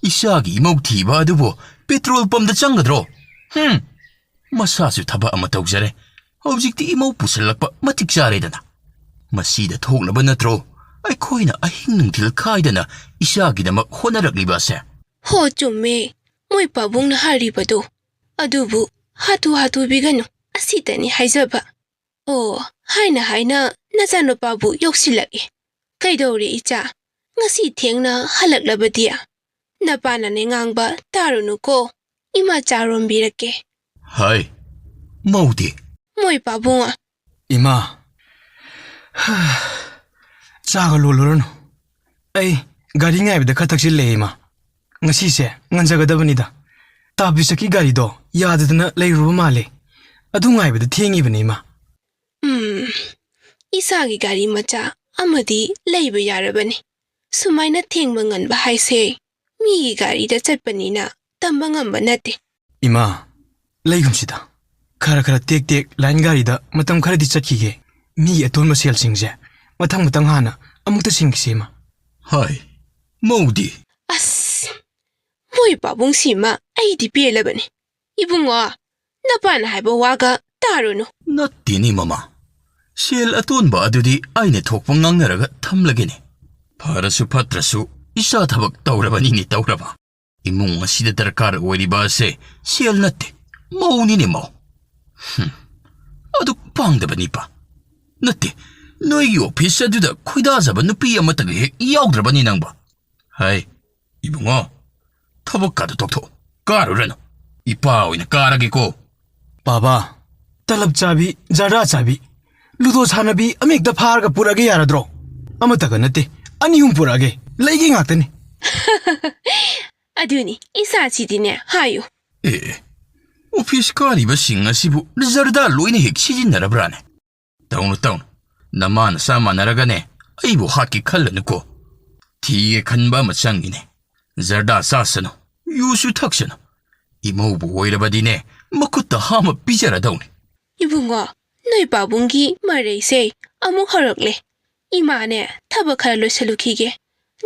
ꯏꯆꯥꯒꯤ ꯏꯃꯧ ꯊꯤꯕ ꯑꯗꯨꯕꯨ ꯄꯦꯇ꯭ꯔꯣꯜ ꯄꯝꯗ ꯆꯪꯒꯗ꯭ꯔꯣ? ꯍꯨꯝ, ꯃꯁꯥꯁꯨ ꯊꯕꯛ ꯑꯃ ꯇꯧꯖꯔꯦ꯫ ꯍꯧꯖꯤꯛꯇꯤ ꯏꯃꯧ ꯄꯨꯁꯜꯂꯛꯄ ꯃꯇꯤꯛ ꯆꯥꯔꯦꯗꯅ꯫ ꯃꯁꯤꯗ ꯊꯣꯛꯅꯕ ꯅꯠꯇ꯭ꯔꯣ ꯑꯩꯈꯣꯏꯅ ꯑꯍꯤꯡ ꯅꯨꯡꯊꯤꯜ ꯈꯥꯏꯗꯅ ꯏꯆꯥꯒꯤꯗꯃꯛ ꯍꯣꯠꯅꯔꯛꯂꯤꯕ ꯑꯁꯦ? ꯍꯣ, ꯆꯨꯝꯃꯦ, ꯃꯣꯏ ꯄꯥꯕꯨꯡꯅ ꯍꯥꯏꯔꯤꯕꯗꯨ꯫ ꯑꯗꯨꯕꯨ ꯍꯥꯊꯨ ꯍꯥꯊꯨꯕꯤꯒꯅꯨ, ꯑꯁꯤꯇꯅꯤ ꯍꯥꯏꯖꯕ꯫ ꯑꯣ, ꯍꯥꯏꯅ ꯍꯥꯏꯅ ꯅꯆꯥꯅꯨꯄꯥꯕꯨ ꯌꯧꯁꯤꯜꯂꯛꯏ꯫ ꯀꯩꯗꯧꯔꯦ ꯏꯆꯥ? ꯉꯁꯤ ꯊꯦꯡꯅ ꯍꯜꯂꯛꯂꯕꯗꯤ? ꯅꯄꯥꯅꯅꯦ ꯉꯥꯡꯕ ꯇꯥꯔꯨꯅꯨꯀꯣ꯫ ꯏꯃꯥ ꯆꯥꯔꯣꯝꯕꯤꯔꯛꯀꯦ꯫ ꯍꯥꯏ, ꯃꯧꯗꯤ? ꯃꯣꯏ ꯄꯥꯕꯨꯡ꯫ ꯏꯃꯥ, ꯆꯥꯒ ꯂꯣꯜꯂꯨꯔꯅꯨ꯫ ꯑꯩ ꯒꯥꯔꯤ ꯉꯥꯏꯕꯗ ꯈꯔ ꯊꯛꯆꯤꯜꯂꯦ, ꯏꯃꯥ꯫ ꯉꯁꯤꯁꯦ ꯉꯟꯖꯒꯗꯕꯅꯤꯗ꯫ ꯇꯥꯕꯤꯁꯛꯀꯤ ꯒꯥꯔꯤꯗꯣ ꯌꯥꯗꯗꯅ ꯂꯩꯔꯨꯕ ꯃꯥꯜꯂꯦ꯫ ꯑꯗꯨ ꯉꯥꯏꯕꯗ ꯊꯦꯡꯉꯤꯕꯅꯤ, ꯏꯃꯥ꯫ ꯎꯝ, ꯏꯁꯥꯒꯤ ꯒꯥꯔꯤ ꯃꯆꯥ ꯑꯃꯗꯤ ꯂꯩꯕ ꯌꯥꯔꯕꯅꯤ꯫ ꯁꯨꯃꯥꯏꯅ ꯊꯦꯡꯕ ꯉꯟꯕ ꯍꯥꯏꯁꯦ ꯃꯤꯒꯤ ꯒꯥꯔꯤꯗ ꯆꯠꯄꯅꯤꯅ ꯇꯝꯕ ꯉꯝꯕ ꯅꯠꯇꯦ꯫ ꯏꯃꯥ, ꯂꯩꯒꯨꯝꯁꯤꯗ꯫ ꯈꯔ ꯈꯔ ꯇꯦꯛ ꯇꯦꯛ ꯂꯥꯏꯟ ꯒꯥꯔꯤꯗ ꯃꯇꯝ ꯈꯔꯗꯤ ꯆꯠꯈꯤꯒꯦ꯫ ꯃꯤꯒꯤ ꯑꯇꯣꯟꯕ ꯁꯦꯜꯁꯤꯡꯁꯦ ꯃꯊꯪ ꯃꯊꯪ ꯍꯥꯟꯅ ꯑꯃꯨꯛꯇ ꯁꯤꯡꯈꯤꯁꯦ, ꯏꯃꯥ꯫ ꯍꯥꯏ, ꯃꯧꯗꯤ? ꯑꯁ, ꯃꯣꯏ ꯄꯥꯕꯨꯡꯁꯤꯃ ꯑꯩꯗꯤ ꯄꯦꯜꯂꯕꯅꯤ꯫ ꯏꯕꯨꯡꯉꯣ, ꯅꯄꯥꯅ ꯍꯥꯏꯕ ꯋꯥꯒ ꯇꯥꯔꯨꯅꯨ꯫ ꯅꯠꯇꯦꯅꯦ ꯃꯃꯥ, ꯁꯦꯜ ꯑꯇꯣꯟꯕ ꯑꯗꯨꯗꯤ ꯑꯩꯅ ꯊꯣꯛꯄ ꯉꯥꯡꯅꯔꯒ ꯊꯝꯂꯒꯦꯅꯦ꯫ ꯐꯔꯁꯨ ꯐꯠꯇ꯭ꯔꯁꯨ ꯏꯆꯥ ꯊꯕꯛ ꯇꯧꯔꯕꯅꯤꯅꯦ ꯇꯧꯔꯕ꯫ ꯏꯃꯨꯡ ꯑꯁꯤꯗ ꯗꯔꯀꯥꯔ ꯑꯣꯏꯔꯤꯕ ꯑꯁꯦ ꯁꯦꯜ ꯅꯠꯇꯦ, ꯃꯧꯅꯤꯅꯦ ꯃꯧ꯫ ꯍꯨꯝ, ꯑꯗꯨꯛ ꯄꯥꯡꯗꯕꯅꯤꯄꯥ꯫ ꯅꯠꯇꯦ, ꯅꯣꯏꯒꯤ ꯑꯣꯐꯤꯁ ꯑꯗꯨꯗ ꯈꯣꯏꯗꯥꯖꯕ ꯅꯨꯄꯤ ꯑꯃꯠꯇꯒ ꯍꯦꯛ ꯌꯥꯎꯗ꯭ꯔꯕꯅꯤ ꯅꯪꯕꯣ꯫ ꯍꯥꯏ, ꯏꯕꯨꯡꯉꯣ, ꯊꯕꯛꯀꯥꯗꯣ ꯇꯣꯛꯊꯣꯛꯑꯣ, ꯀꯥꯔꯨꯔꯅꯨ꯫ ꯏꯄꯥ ꯑꯣꯏꯅ ꯀꯥꯔꯒꯦꯀꯣ꯫ ꯄꯥꯕꯥ, ꯇꯂꯞ ꯆꯥꯕꯤ, ꯖꯔꯗꯥ ꯆꯥꯕꯤ, ꯂꯨꯗꯣ ꯁꯥꯟꯅꯕꯤ ꯑꯃꯍꯦꯛꯇ ꯐꯥꯔꯒ ꯄꯨꯔꯛꯑꯒꯦ ꯌꯥꯔꯗ꯭ꯔꯣ? ꯑꯃꯠꯇꯒ ꯅꯠꯇꯦ, ꯑꯅꯤ ꯑꯍꯨꯝ ꯄꯨꯔꯛꯑꯒꯦ, ꯂꯩꯒꯦ ꯉꯥꯛꯇꯅꯤ꯫ ꯑꯗꯨꯅꯤ, ꯏꯆꯥꯁꯤꯗꯤꯅꯦ, ꯍꯥꯏꯌꯨ꯫ ꯑꯦ, ꯑꯣꯐꯤꯁ ꯀꯥꯔꯤꯕꯁꯤꯡ ꯑꯁꯤꯕꯨ ꯖꯔꯗꯥ ꯂꯣꯏꯅ ꯍꯦꯛ ꯁꯤꯖꯤꯟꯅꯔꯕ꯭ꯔꯥꯅꯦ? ꯇꯧꯅꯨ, ꯇꯧꯅꯨ꯫ ꯅꯃꯥ ꯅꯆꯥ ꯃꯥꯟꯅꯔꯒꯅꯦ, ꯑꯩꯕꯨ ꯍꯥꯠꯀꯦ ꯈꯜꯂꯅꯨꯀꯣ꯫ ꯊꯤꯒꯦ ꯈꯟꯕ ꯑꯃ ꯆꯪꯉꯤꯅꯦ꯫ ꯖꯔꯗꯥ ꯆꯥꯁꯅꯨ, ꯌꯨꯁꯨ ꯊꯛꯁꯅꯨ꯫ ꯏꯃꯧꯕꯨ ꯑꯣꯏꯔꯕꯗꯤꯅꯦ, ꯃꯈꯨꯠꯇ ꯍꯥꯝꯃ ꯄꯤꯖꯔꯗꯧꯅꯤ꯫ ꯏꯕꯨꯡꯉꯣ, ꯅꯣꯏ ꯄꯥꯕꯨꯡꯒꯤ ꯃꯔꯩꯁꯦ ꯑꯃꯨꯛ ꯍꯧꯔꯛꯂꯦ꯫ ꯏꯃꯥꯅꯦ, ꯊꯕꯛ ꯈꯔ ꯂꯣꯏꯁꯜꯂꯨꯈꯤꯒꯦ꯫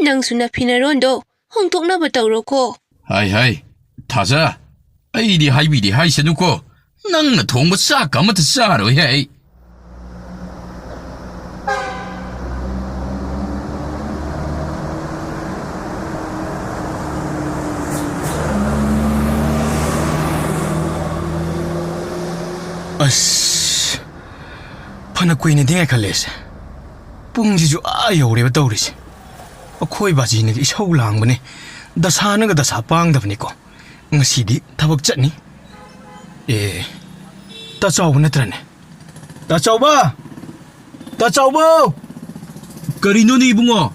ꯅꯪꯁꯨ ꯅꯐꯤ ꯅꯔꯣꯟꯗꯣ ꯍꯣꯡꯗꯣꯛꯅꯕ ꯇꯧꯔꯣꯀꯣ꯫ ꯍꯥꯏ ꯍꯥꯏ, ꯊꯥꯖ, ꯑꯩꯗꯤ ꯍꯥꯏꯕꯤꯗꯦ ꯍꯥꯏꯁꯅꯨꯀꯣ꯫ ꯅꯪꯅ ꯊꯣꯡꯕ ꯆꯥꯛꯀ ꯑꯃꯠꯇ ꯆꯥꯔꯣꯏꯍꯦ ꯑꯩ꯫ ꯑꯁ, ꯐꯅ ꯀꯨꯏꯅꯗꯤ ꯉꯥꯏꯈꯠꯂꯦꯁꯦ꯫ ꯄꯨꯡꯁꯤꯁꯨ ꯑꯥ ꯌꯧꯔꯦꯕ ꯇꯧꯔꯤꯁꯦ꯫ ꯑꯩꯈꯣꯏ ꯕꯥꯖꯤꯅꯗꯤ ꯏꯁꯧ ꯂꯥꯡꯕꯅꯦ꯫ ꯗꯁꯥꯅꯒ ꯗꯁꯥ ꯄꯥꯡꯗꯕꯅꯤꯀꯣ꯫ ꯉꯁꯤꯗꯤ ꯊꯕꯛ ꯆꯠꯅꯤ꯫ ꯑꯦ, ꯇꯥ ꯆꯥꯎꯕ ꯅꯠꯇ꯭ꯔꯅꯦ? ꯇꯥ ꯆꯥꯎꯕ! ꯇꯥ ꯆꯥꯎꯕ! ꯀꯔꯤꯅꯣꯅꯦ ꯏꯕꯨꯡꯉꯣ?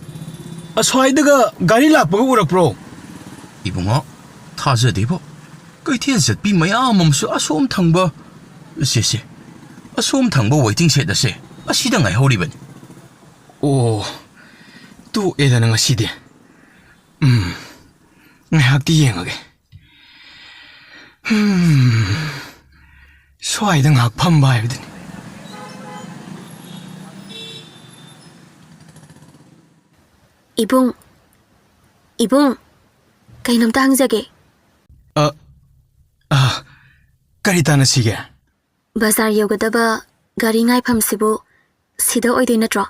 ꯑꯁ꯭ꯋꯥꯏꯗꯒ ꯒꯥꯔꯤ ꯂꯥꯛꯄꯒ ꯎꯔꯛꯄ꯭ꯔꯣ? ꯏꯕꯨꯡꯉꯣ, ꯊꯥꯖꯗꯦꯕꯣ꯫ ꯀꯩꯊꯦꯜ ꯆꯠꯄꯤ ꯃꯌꯥꯝ ꯑꯃꯁꯨ ꯑꯁꯣꯝ ꯊꯪꯕ, ꯁꯦ, ꯁꯦ, ꯑꯁꯣꯝ ꯊꯪꯕ waiting shed ꯑꯁꯦ ꯑꯁꯤꯗ ꯉꯥꯏꯍꯧꯔꯤꯕꯅꯤ꯫ ꯑꯣ, ꯇꯣꯛꯑꯦꯗꯅ ꯉꯁꯤꯗꯤ꯫ ꯎꯝ, ꯉꯥꯏꯍꯥꯛꯇꯤ ꯌꯦꯡꯉꯒꯦ꯫ ꯍꯝ, ꯁ꯭ꯋꯥꯏꯗ ꯉꯥꯏꯍꯥꯛ ꯐꯝꯕ ꯍꯥꯏꯕꯗꯨꯅꯤ꯫ ꯏꯕꯨꯡ, ꯏꯕꯨꯡ, ꯀꯩꯅꯣꯝꯇ ꯍꯪꯖꯒꯦ꯫ ꯑ, ꯑ, ꯀꯔꯤ ꯇꯥꯟꯅꯁꯤꯒꯦ? ꯕꯖꯥꯔ ꯌꯧꯒꯗꯕ ꯒꯥꯔꯤ ꯉꯥꯏꯐꯝꯁꯤꯕꯨ ꯁꯤꯗ ꯑꯣꯏꯗꯣꯏ ꯅꯠꯇ꯭ꯔꯣ?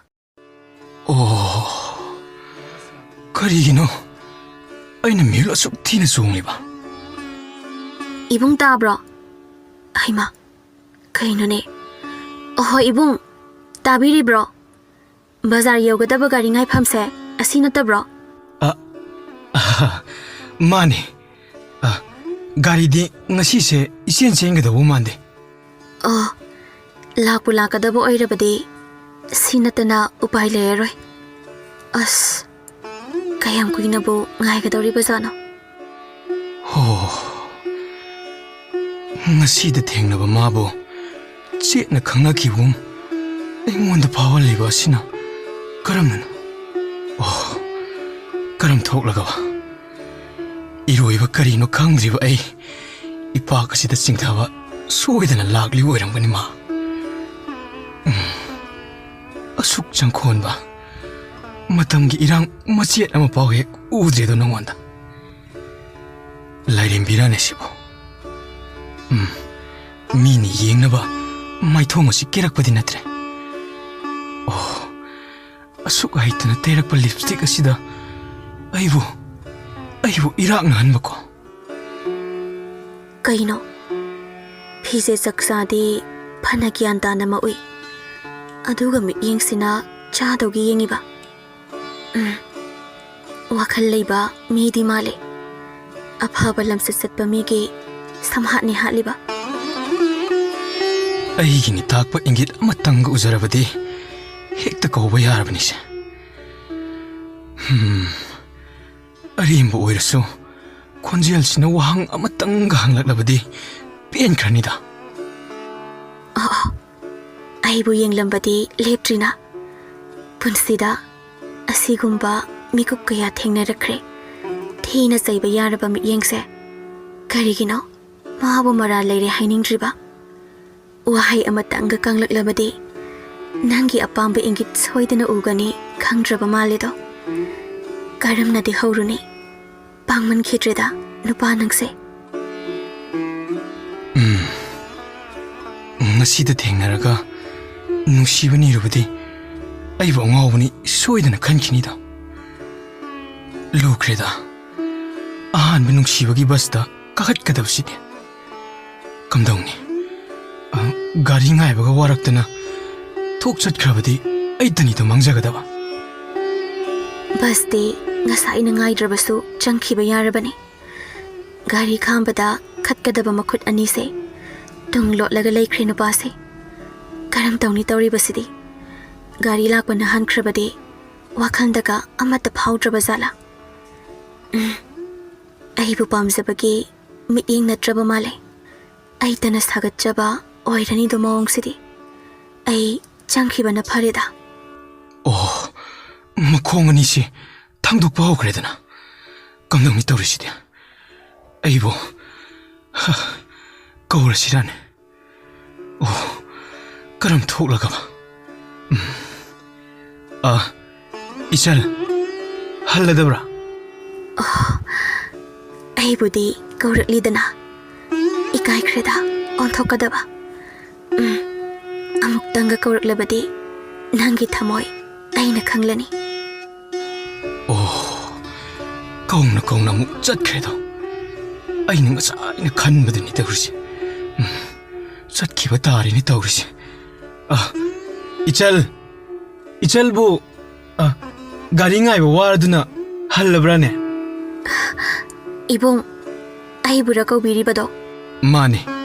ꯑꯣ, ꯀꯔꯤꯒꯤꯅꯣ ꯑꯩꯅ ꯃꯤꯍꯨꯜ ꯑꯁꯨꯛ ꯊꯤꯅ ꯆꯣꯡꯂꯤꯕ? ꯏꯕꯨꯡ ꯇꯥꯕ꯭ꯔꯣ? ꯍꯩꯃꯥ, ꯀꯩꯅꯣꯅꯦ? ꯑꯍꯣ, ꯏꯕꯨꯡ, ꯇꯥꯕꯤꯔꯤꯕ꯭ꯔꯣ? ꯕꯖꯥꯔ ꯌꯧꯒꯗꯕ ꯒꯥꯔꯤ ꯉꯥꯏꯐꯝꯁꯦ ꯑꯁꯤ ꯅꯠꯇꯕ꯭ꯔꯣ? ꯑ, ꯑ, ꯃꯥꯅꯦ꯫ ꯑ, ꯒꯥꯔꯤꯗꯤ ꯉꯁꯤꯁꯦ ꯏꯆꯦꯟ ꯆꯦꯟꯒꯗꯧꯕ ꯃꯥꯟꯗꯦ꯫ ꯑꯣ, ꯂꯥꯛꯄꯨ ꯂꯥꯛꯀꯗꯕ ꯑꯣꯏꯔꯕꯗꯤ ꯁꯤ ꯅꯠꯇꯅ ꯎꯄꯥꯏ ꯂꯩꯔꯔꯣꯏ꯫ ꯑꯁ, ꯀꯌꯥꯝ ꯀꯨꯏꯅꯕꯨ ꯉꯥꯏꯒꯗꯧꯔꯤꯕꯖꯥꯠꯅꯣ? ꯍꯣ, ꯉꯁꯤꯗ ꯊꯦꯡꯅꯕ ꯃꯥꯕꯨ ꯆꯦꯠꯅ ꯈꯪꯅꯈꯤꯕꯒꯨꯝ꯫ ꯑꯩꯉꯣꯟꯗ ꯐꯥꯎꯍꯜꯂꯤꯕ ꯑꯁꯤꯅ ꯀꯔꯝꯅꯅꯣ? ꯑꯣ, ꯀꯔꯝ ꯊꯣꯛꯂꯒꯕ? ꯏꯔꯣꯏꯕ ꯀꯔꯤꯅꯣ ꯈꯪꯗ꯭ꯔꯤꯕ ꯑꯩ ꯏꯄꯥꯛ ꯑꯁꯤꯗ ꯆꯤꯡꯊꯕ ꯁꯣꯏꯗꯅ ꯂꯥꯛꯂꯤ ꯑꯣꯏꯔꯝꯒꯅꯤ ꯃꯥ꯫ ꯎꯝ, ꯑꯁꯨꯛ ꯆꯪꯈꯣꯟꯕ ꯃꯇꯝꯒꯤ ꯏꯔꯥꯡ ꯃꯆꯦꯠ ꯑꯃ ꯐꯥꯎ ꯍꯦꯛ ꯎꯗ꯭ꯔꯦꯗꯣ ꯅꯉꯣꯟꯗ꯫ ꯂꯥꯏꯔꯦꯝꯕꯤꯔꯥꯅꯦ ꯁꯤꯕꯨ? ꯎꯝ, ꯃꯤꯅ ꯌꯦꯡꯅꯕ ꯃꯥꯏꯊꯣꯡ ꯑꯁꯤ ꯀꯦꯔꯛꯄꯗꯤ ꯅꯠꯇ꯭ꯔꯦ꯫ ꯑꯣ, ꯑꯁꯨꯛ ꯍꯩꯇꯅ ꯇꯩꯔꯛꯄ ꯂꯤꯞꯁꯇꯤꯛ ꯑꯁꯤꯗ ꯑꯩꯕꯨ, ꯑꯩꯕꯨ ꯏꯔꯥꯛꯅꯍꯟꯕꯀꯣ꯫ ꯀꯩꯅꯣ? ꯐꯤꯖꯦꯠ ꯆꯛꯆꯥꯗꯤ ꯐꯅ ꯒ꯭ꯌꯥꯟ ꯇꯥꯅ ꯃꯛ ꯎꯏ, ꯑꯗꯨꯒ ꯃꯤꯠꯌꯦꯡꯁꯤꯅ ꯆꯥꯗꯧꯒꯤ ꯌꯦꯡꯉꯤꯕ꯫ ꯎꯝ, ꯋꯥꯈꯜ ꯂꯩꯕ ꯃꯤꯗꯤ ꯃꯥꯜꯂꯤ꯫ ꯑꯐꯕ ꯂꯝꯆꯠ ꯆꯠꯄ ꯃꯤꯒꯤ ꯁꯝꯍꯥꯠꯅꯤ ꯍꯥꯠꯂꯤꯕ꯫ ꯑꯩꯒꯤ ꯅꯤꯇꯥꯛꯄ ꯏꯪꯒꯤꯠ ꯑꯃꯇꯪꯒ ꯎꯖꯔꯕꯗꯤ ꯍꯦꯛꯇ ꯀꯧꯕ ꯌꯥꯔꯕꯅꯤꯁꯦ꯫ ꯍꯝ, ꯑꯔꯦꯝꯕ ꯑꯣꯏꯔꯁꯨ ꯈꯣꯟꯖꯦꯜꯁꯤꯅ ꯋꯥꯍꯪ ꯑꯃꯇꯪꯒ ꯍꯪꯂꯛꯂꯕꯗꯤ ꯄꯦꯟꯈ꯭ꯔꯅꯤꯗ꯫ ꯑꯣ, ꯑꯩꯕꯨ ꯌꯦꯡꯂꯝꯕꯗꯤ ꯂꯦꯞꯇ꯭ꯔꯤꯅ꯫ ꯄꯨꯟꯁꯤꯗ ꯑꯁꯤꯒꯨꯝꯕ ꯃꯤꯀꯨꯞ ꯀꯌꯥ ꯊꯦꯡꯅꯔꯛꯈ꯭ꯔꯦ꯫ ꯊꯤꯅ ꯆꯩꯕ ꯌꯥꯔꯕ ꯃꯤꯠꯌꯦꯡꯁꯦ꯫ ꯀꯔꯤꯒꯤꯅꯣ ꯃꯥꯕꯨ ꯃꯔꯥꯜ ꯂꯩꯔꯦ ꯍꯥꯏꯅꯤꯡꯗ꯭ꯔꯤꯕ? ꯋꯥꯍꯩ ꯑꯃꯇꯪꯒ ꯀꯪꯂꯛꯂꯕꯗꯤ ꯅꯪꯒꯤ ꯑꯄꯥꯝꯕ ꯏꯪꯒꯤꯠ ꯁꯣꯏꯗꯅ ꯎꯒꯅꯤ ꯈꯪꯗ꯭ꯔꯕ ꯃꯥꯜꯂꯦꯗꯣ꯫ ꯀꯔꯝꯅꯗꯤ ꯍꯧꯔꯨꯅꯤ? ꯄꯥꯡꯃꯟꯈꯤꯗ꯭ꯔꯦꯗ ꯅꯨꯄꯥ ꯅꯪꯁꯦ꯫ ꯎꯝ, ꯉꯁꯤꯗ ꯊꯦꯡꯅꯔꯒ ꯅꯨꯡꯁꯤꯕ ꯅꯤꯔꯨꯕꯗꯤ ꯑꯩꯕꯨ ꯑꯉꯥꯎꯕꯅꯤ ꯁꯣꯏꯗꯅ ꯈꯟꯈꯤꯅꯤꯗ꯫ ꯂꯨꯈ꯭ꯔꯦꯗ, ꯑꯍꯥꯟꯕ ꯅꯨꯡꯁꯤꯕꯒꯤ ꯕꯁꯇ ꯀꯥꯈꯠꯀꯗꯕꯁꯤꯗꯤ꯫ ꯀꯝꯗꯧꯅꯤ? ꯑ, ꯒꯥꯔꯤ ꯉꯥꯏꯕꯒ ꯋꯥꯔꯛꯇꯅ ꯊꯣꯛ ꯆꯠꯈ꯭ꯔꯕꯗꯤ ꯑꯩꯇꯅꯤꯗꯣ ꯃꯥꯡꯖꯒꯗꯕ꯫ ꯕꯁꯇꯤ ꯉꯁꯥꯏꯅ ꯉꯥꯏꯗ꯭ꯔꯕꯁꯨ ꯆꯪꯈꯤꯕ ꯌꯥꯔꯕꯅꯤ꯫ ꯒꯥꯔꯤ ꯈꯥꯝꯕꯗ ꯈꯠꯀꯗꯕ ꯃꯈꯨꯠ ꯑꯅꯤꯁꯦ ꯇꯨꯡ ꯂꯣꯠꯂꯒ ꯂꯩꯈ꯭ꯔꯦ ꯅꯨꯄꯥꯁꯦ꯫ ꯀꯔꯝ ꯇꯧꯅꯤ ꯇꯧꯔꯤꯕꯁꯤꯗꯤ? ꯒꯥꯔꯤ ꯂꯥꯛꯄꯅ ꯍꯟꯈ꯭ꯔꯕꯗꯤ ꯋꯥꯈꯜꯗꯒ ꯑꯃꯠꯇ ꯐꯥꯎꯗ꯭ꯔꯕ ꯖꯥꯠꯂꯥ? ꯎꯝ, ꯑꯩꯕꯨ ꯄꯥꯝꯖꯕꯒꯤ ꯃꯤꯠꯌꯦꯡ ꯅꯠꯇ꯭ꯔꯕ ꯃꯥꯜꯂꯦ꯫ ꯑꯩꯇꯅ ꯁꯥꯒꯠꯆꯕ ꯑꯣꯏꯔꯅꯤꯗꯣ ꯃꯑꯣꯡꯁꯤꯗꯤ꯫ ꯑꯩ ꯆꯪꯈꯤꯕꯅ ꯐꯔꯦꯗ꯫ ꯑꯣ, ꯃꯈꯣꯡ ꯑꯅꯤꯁꯤ ꯊꯥꯡꯗꯣꯛꯄ ꯍꯧꯈ꯭ꯔꯦꯗꯅ꯫ ꯀꯝꯗꯧꯅꯤ ꯇꯧꯔꯤꯁꯤꯗꯤ? ꯑꯩꯕꯨ, ꯍ, ꯀꯧꯔꯁꯤꯔꯥꯅꯦ? ꯑꯣ, ꯀꯔꯝ ꯊꯣꯛꯂꯒꯕ? ꯎꯝ꯫ ꯑ, ꯏꯆꯜ, ꯍꯜꯂꯗꯕ꯭ꯔꯥ? ꯑꯣ, ꯑꯩꯕꯨꯗꯤ ꯀꯧꯔꯛꯂꯤꯗꯅ꯫ ꯏꯀꯥꯏꯈ꯭ꯔꯦꯗ ꯑꯣꯟꯊꯣꯛꯀꯗꯕ꯫ ꯎꯝ, ꯑꯃꯨꯛꯇꯪꯒ ꯀꯧꯔꯛꯂꯕꯗꯤ ꯅꯪꯒꯤ ꯊꯃꯣꯏ ꯑꯩꯅ ꯈꯪꯂꯅꯤ꯫ ꯑꯣ, ꯀꯧꯅ ꯀꯧꯅ ꯑꯃꯨꯛ ꯆꯠꯈ꯭ꯔꯦꯗꯣ꯫ ꯑꯩꯅ ꯉꯁꯥꯏꯅ ꯈꯟꯕꯗꯨꯅꯤ ꯇꯧꯔꯤꯁꯦ꯫ ꯎꯝ, ꯆꯠꯈꯤꯕ ꯇꯥꯔꯦꯅꯦ ꯇꯧꯔꯤꯁꯦ꯫ ꯑ, ꯏꯆꯜ! ꯏꯆꯜꯕꯨ, ꯑ, ꯒꯥꯔꯤ ꯉꯥꯏꯕ ꯋꯥꯔꯗꯨꯅ ꯍꯜꯂꯕ꯭ꯔꯥꯅꯦ? ꯏꯕꯨꯡ, ꯑꯩꯕꯨꯔ ꯀꯧꯕꯤꯔꯤꯕꯗꯣ? ꯃꯥꯅꯦ,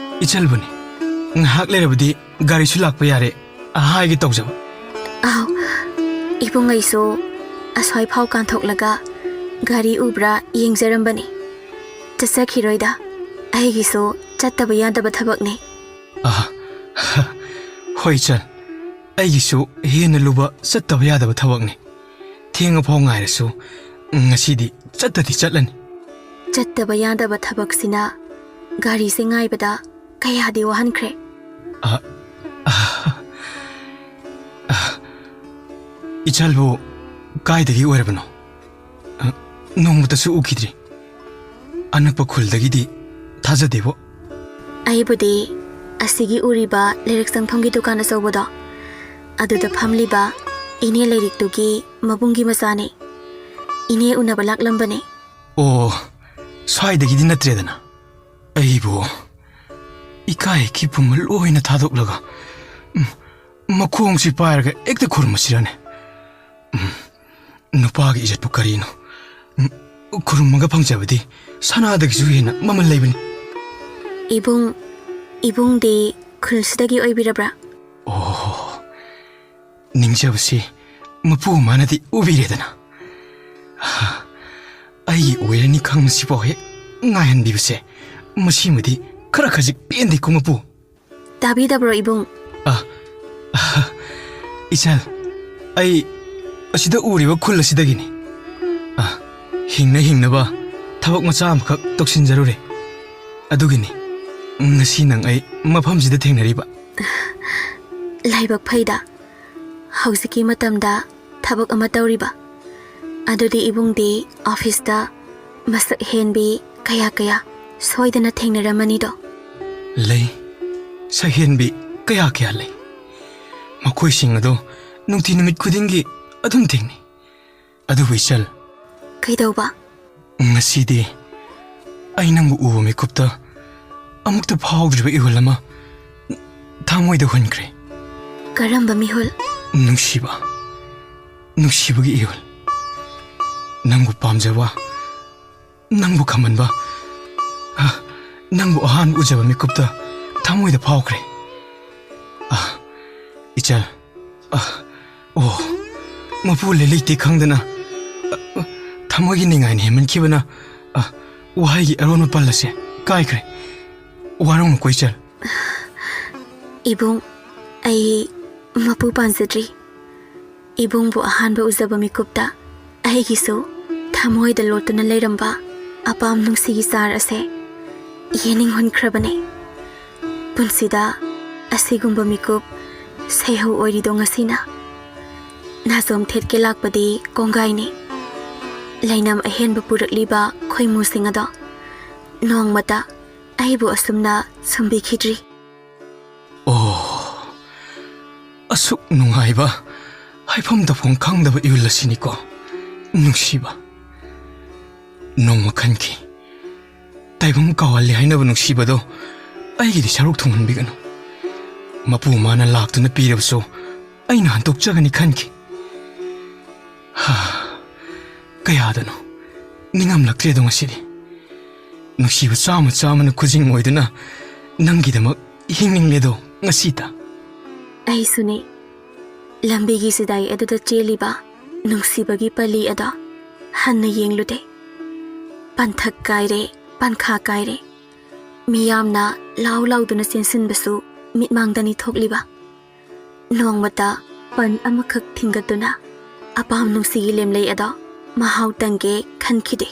ꯏꯆꯜꯕꯨꯅꯦ꯫ ꯉꯥꯏꯍꯥꯛ ꯂꯩꯔꯕꯗꯤ ꯒꯥꯔꯤꯁꯨ ꯂꯥꯛꯄ ꯌꯥꯔꯦ, ꯍꯥꯏꯒꯦ ꯇꯧꯖꯕ꯫ ꯑꯥꯎ, ꯏꯕꯨꯡ, ꯑꯩꯁꯨ ꯑꯁ꯭ꯋꯥꯏ ꯐꯥꯎ ꯀꯥꯟꯊꯣꯛꯂꯒ ꯒꯥꯔꯤ ꯎꯕ꯭ꯔꯥ ꯌꯦꯡꯖꯔꯝꯕꯅꯤ꯫ ꯆꯠꯆꯈꯤꯔꯣꯏꯗ, ꯑꯩꯒꯤꯁꯨ ꯆꯠꯇꯕ ꯌꯥꯗꯕ ꯊꯕꯛꯅꯤ꯫ ꯑ, ꯍꯣꯏ ꯏꯆꯜ, ꯑꯩꯒꯤꯁꯨ ꯍꯦꯟꯅ ꯂꯨꯕ ꯆꯠꯇꯕ ꯌꯥꯗꯕ ꯊꯕꯛꯅꯤ꯫ ꯊꯦꯡꯉꯐꯥꯎ ꯉꯥꯏꯔꯁꯨ ꯉꯁꯤꯗꯤ ꯆꯠꯇꯗꯤ ꯆꯠꯂꯅꯤ꯫ ꯆꯠꯇꯕ ꯌꯥꯗꯕ ꯊꯕꯛꯁꯤꯅ ꯒꯥꯔꯤꯁꯦ ꯉꯥꯏꯕꯗ ꯀꯌꯥꯗꯤ ꯋꯥꯍꯟꯈ꯭ꯔꯦ꯫ ꯑ, ꯑ, ꯑ, ꯏꯆꯜꯕꯨ ꯀꯥꯏꯗꯒꯤ ꯑꯣꯏꯔꯕꯅꯣ? ꯑ, ꯅꯣꯡꯃꯇꯁꯨ ꯎꯈꯤꯗ꯭ꯔꯤ꯫ ꯑꯅꯛꯄ ꯈꯨꯜꯗꯒꯤꯗꯤ ꯊꯥꯖꯗꯦꯕꯣ꯫ ꯑꯩꯕꯨꯗꯤ ꯑꯁꯤꯒꯤ ꯎꯔꯤꯕ ꯂꯥꯏꯔꯤꯛ ꯆꯪꯐꯝꯒꯤ ꯗꯨꯀꯥꯟ ꯑꯆꯧꯕꯗꯣ, ꯑꯗꯨꯗ ꯐꯝꯂꯤꯕ ꯏꯅꯦ ꯂꯥꯏꯔꯤꯛꯇꯨꯒꯤ ꯃꯕꯨꯡꯒꯤ ꯃꯆꯥꯅꯤ꯫ ꯏꯅꯦ ꯎꯅꯕ ꯂꯥꯛꯂꯝꯕꯅꯤ꯫ ꯑꯣ, ꯁ꯭ꯋꯥꯏꯗꯒꯤꯗꯤ ꯅꯠꯇ꯭ꯔꯦꯗꯅ꯫ ꯑꯩꯕꯨ ꯏꯀꯥꯏ ꯏꯈꯤ ꯄꯨꯝꯕ ꯂꯣꯏꯅ ꯊꯥꯗꯣꯛꯂꯒ, ꯎꯝ, ꯃꯈꯣꯡꯁꯤ ꯄꯥꯏꯔꯒ ꯍꯦꯛꯇ ꯈꯨꯔꯨꯝꯃꯁꯤꯔꯅꯦ? ꯎꯝ, ꯅꯨꯄꯥꯒꯤ ꯏꯖꯠꯄꯨ ꯀꯔꯤꯅꯣ? ꯎꯝ, ꯈꯨꯔꯨꯝꯃꯒ ꯐꯪꯖꯕꯗꯤ ꯁꯅꯥꯗꯒꯤꯁꯨ ꯍꯦꯟꯅ ꯃꯃꯜ ꯂꯩꯕꯅꯤ꯫ ꯏꯕꯨꯡ, ꯏꯕꯨꯡꯗꯤ ꯈꯨꯜꯁꯤꯗꯒꯤ ꯑꯣꯏꯕꯤꯔꯕ꯭ꯔꯥ? ꯑꯣ, ꯅꯤꯡꯖꯕꯁꯤ ꯃꯄꯨ ꯃꯥꯅꯗꯤ ꯎꯕꯤꯔꯦꯗꯅ꯫ ꯑꯩꯒꯤ ꯑꯣꯏꯔꯅꯤ ꯈꯪꯕꯁꯤꯐꯥꯎ ꯍꯦꯛ ꯉꯥꯏꯍꯟꯕꯤꯕꯁꯦ, ꯃꯁꯤꯃꯗꯤ ꯈꯔ ꯈꯖꯤꯛ ꯄꯦꯟꯗꯦꯀꯣ ꯃꯄꯨ꯫ ꯇꯥꯕꯤꯗꯕ꯭ꯔꯣ ꯏꯕꯨꯡ? ꯑ, ꯑ, ꯏꯆꯜ, ꯑꯩ ꯑꯁꯤꯗ ꯎꯔꯤꯕ ꯈꯨꯜ ꯑꯁꯤꯗꯒꯤꯅꯤ꯫ ꯑ, ꯍꯤꯡꯅ ꯍꯤꯡꯅꯕ ꯊꯕꯛ ꯃꯆꯥ ꯑꯃꯈꯛ ꯇꯧꯁꯤꯟꯖꯔꯨꯔꯦ꯫ ꯑꯗꯨꯒꯤꯅꯤ ꯉꯁꯤ ꯅꯪ ꯑꯩ ꯃꯐꯝꯁꯤꯗ ꯊꯦꯡꯅꯔꯤꯕ꯫ ꯂꯥꯏꯕꯛ ꯐꯩꯗ, ꯍꯧꯖꯤꯛꯀꯤ ꯃꯇꯝꯗ ꯊꯕꯛ ꯑꯃ ꯇꯧꯔꯤꯕ꯫ ꯑꯗꯨꯗꯤ ꯏꯕꯨꯡꯗꯤ ꯑꯣꯐꯤꯁꯇ ꯃꯁꯛ ꯍꯦꯟꯕꯤ ꯀꯌꯥ ꯀꯌꯥ ꯁꯣꯏꯗꯅ ꯊꯦꯡꯅꯔꯝꯃꯅꯤꯗꯣ꯫ ꯂꯩ, ꯁꯛꯍꯦꯟꯕꯤ ꯀꯌꯥ ꯀꯌꯥ ꯂꯩ꯫ ꯃꯈꯣꯏꯁꯤꯡ ꯑꯗꯣ ꯅꯨꯡꯇꯤ ꯅꯨꯃꯤꯠ ꯈꯨꯗꯤꯡꯒꯤ ꯑꯗꯨꯝ ꯊꯦꯡꯅꯩ꯫ ꯑꯗꯨꯕꯨ ꯏꯆꯜ, ꯀꯩꯗꯧꯕ? ꯉꯁꯤꯗꯤ ꯑꯩ ꯅꯪꯕꯨ ꯎꯕ ꯃꯤꯀꯨꯞꯇ ꯑꯃꯨꯛꯇ ꯐꯥꯎꯗ꯭ꯔꯤꯕ ꯏꯍꯨꯜ ꯑꯃ ꯊꯃꯣꯏꯗ ꯍꯨꯟꯈ꯭ꯔꯦ꯫ ꯀꯔꯝꯕ ꯃꯤꯍꯨꯜ? ꯅꯨꯡꯁꯤꯕ, ꯅꯨꯡꯁꯤꯕꯒꯤ ꯏꯍꯨꯜ꯫ ꯅꯪꯕꯨ ꯄꯥꯝꯖꯕ, ꯅꯪꯕꯨ ꯈꯝꯍꯟꯕ, ꯑ, ꯅꯪꯕꯨ ꯑꯍꯥꯟꯕ ꯎꯖꯕ ꯃꯤꯀꯨꯞꯇ ꯊꯃꯣꯏꯗ ꯐꯥꯎꯈ꯭ꯔꯦ꯫ ꯑ, ꯏꯆꯜ, ꯑ, ꯑꯣ, ꯃꯄꯨ ꯂꯩ ꯂꯩꯇꯦ ꯈꯪꯗꯅ, ꯑ, ꯑ, ꯊꯃꯣꯏꯒꯤ ꯅꯤꯡꯉꯥꯏꯅ ꯍꯦꯟꯃꯟꯈꯤꯕꯅ, ꯑ, ꯋꯥꯍꯩꯒꯤ ꯑꯔꯣꯟꯕ ꯄꯜ ꯑꯁꯦ ꯀꯥꯏꯈ꯭ꯔꯦ꯫ ꯋꯥꯔꯧꯅꯨꯀꯣ ꯏꯆꯜ꯫ ꯏꯕꯨꯡ, ꯑꯩ ꯃꯄꯨ ꯄꯥꯟꯖꯗ꯭ꯔꯤ꯫ ꯏꯕꯨꯡꯕꯨ ꯑꯍꯥꯟꯕ ꯎꯖꯕ ꯃꯤꯀꯨꯞꯇ ꯑꯩꯒꯤꯁꯨ ꯊꯃꯣꯏꯗ ꯂꯣꯠꯇꯨꯅ ꯂꯩꯔꯝꯕ ꯑꯄꯥꯝ ꯅꯨꯡꯁꯤꯒꯤ ꯆꯥꯔ ꯑꯁꯦ ꯌꯦꯅꯤꯡ ꯍꯨꯟꯈ꯭ꯔꯕꯅꯦ꯫ ꯄꯨꯟꯁꯤꯗ ꯑꯁꯤꯒꯨꯝꯕ ꯃꯤꯀꯨꯞ ꯁꯩꯍꯧ ꯑꯣꯏꯔꯤꯗꯣ ꯉꯁꯤꯅ꯫ ꯅꯥꯆꯣꯝ ꯊꯦꯠꯀꯦ ꯂꯥꯛꯄꯗꯤ ꯀꯣꯡꯒꯥꯏꯅꯤ꯫ ꯂꯩꯅꯝ ꯑꯍꯦꯟꯕ ꯄꯨꯔꯛꯂꯤꯕ ꯈꯣꯏꯃꯨꯁꯤꯡ ꯑꯗꯣ ꯅꯣꯡꯃꯇ ꯑꯩꯕꯨ ꯑꯁꯨꯝꯅ ꯁꯨꯝꯕꯤꯈꯤꯗ꯭ꯔꯤ꯫ ꯑꯣ, ꯑꯁꯨꯛ ꯅꯨꯡꯉꯥꯏꯕ, ꯍꯥꯏꯐꯝ ꯇꯧꯐꯝ ꯈꯪꯗꯕ ꯏꯍꯨꯜ ꯑꯁꯤꯅꯤꯀꯣ, ꯅꯨꯡꯁꯤꯕ꯫ ꯅꯣꯡꯃ ꯈꯟꯈꯤ, ꯇꯥꯏꯕꯪ ꯀꯥꯎꯍꯜꯂꯤ ꯍꯥꯏꯅꯕ ꯅꯨꯡꯁꯤꯕꯗꯣ ꯑꯩꯒꯤꯗꯤ ꯁꯔꯨꯛ ꯊꯨꯡꯍꯟꯕꯤꯒꯅꯨ꯫ ꯃꯄꯨ ꯃꯥꯅ ꯂꯥꯛꯇꯨꯅ ꯄꯤꯔꯕꯁꯨ ꯑꯩꯅ ꯍꯟꯗꯣꯛꯆꯒꯅꯤ ꯈꯟꯈꯤ꯫ ꯍꯥ, ꯀꯌꯥꯗꯅꯣ ꯅꯤꯡꯉꯝꯂꯛꯇ꯭ꯔꯦꯗꯣ ꯉꯁꯤꯗꯤ꯫ ꯅꯨꯡꯁꯤꯕ ꯆꯥꯝꯃ ꯆꯥꯝꯃꯅ ꯈꯨꯖꯤꯡ ꯑꯣꯏꯗꯨꯅ ꯅꯪꯒꯤꯗꯃꯛ ꯍꯤꯡꯅꯤꯡꯂꯦꯗꯣ ꯉꯁꯤꯗ꯫ ꯑꯩꯁꯨꯅꯦ꯫ ꯂꯝꯕꯤꯒꯤ ꯆꯤꯗꯥꯏ ꯑꯗꯨꯗ ꯆꯦꯜꯂꯤꯕ ꯅꯨꯡꯁꯤꯕꯒꯤ ꯄꯂꯤ ꯑꯗꯣ ꯍꯟꯅ ꯌꯦꯡꯂꯨꯗꯦ꯫ ꯄꯟꯊꯛ ꯀꯥꯏꯔꯦ, ꯄꯟꯈꯥ ꯀꯥꯏꯔꯦ꯫ ꯃꯤꯌꯥꯝꯅ ꯂꯥꯎ ꯂꯥꯎꯗꯨꯅ ꯆꯦꯟꯁꯤꯟꯕꯁꯨ ꯃꯤꯠꯃꯥꯡꯗꯅꯤ ꯊꯣꯛꯂꯤꯕ꯫ ꯅꯣꯡꯃꯇ ꯄꯟ ꯑꯃꯈꯛ ꯊꯤꯡꯒꯠꯇꯨꯅ ꯑꯄꯥꯝ ꯅꯨꯡꯁꯤꯒꯤ ꯂꯦꯝꯂꯩ ꯑꯗꯣ ꯃꯍꯥꯎ ꯇꯪꯒꯦ ꯈꯟꯈꯤꯗꯦ꯫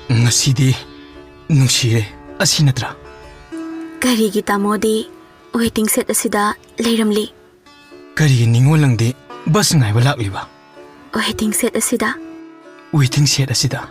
ꯉꯁꯤꯗꯤ ꯅꯨꯡꯁꯤꯔꯦ, ꯑꯁꯤ ꯅꯠꯇ꯭ꯔꯥ? ꯀꯔꯤꯒꯤ ꯇꯥꯃꯣꯗꯤ ꯋꯦꯇꯤꯡ ꯁꯦꯠ ꯑꯁꯤꯗ ꯂꯩꯔꯝꯂꯤ? ꯀꯔꯤꯒꯤ ꯅꯤꯉꯣꯜ ꯅꯪꯗꯤ ꯕꯁ ꯉꯥꯏꯕ ꯂꯥꯛꯂꯤꯕ? ꯋꯦꯇꯤꯡ ꯁꯦꯠ ꯑꯁꯤꯗ꯫ ꯋꯦꯇꯤꯡ ꯁꯦꯠ ꯑꯁꯤꯗ?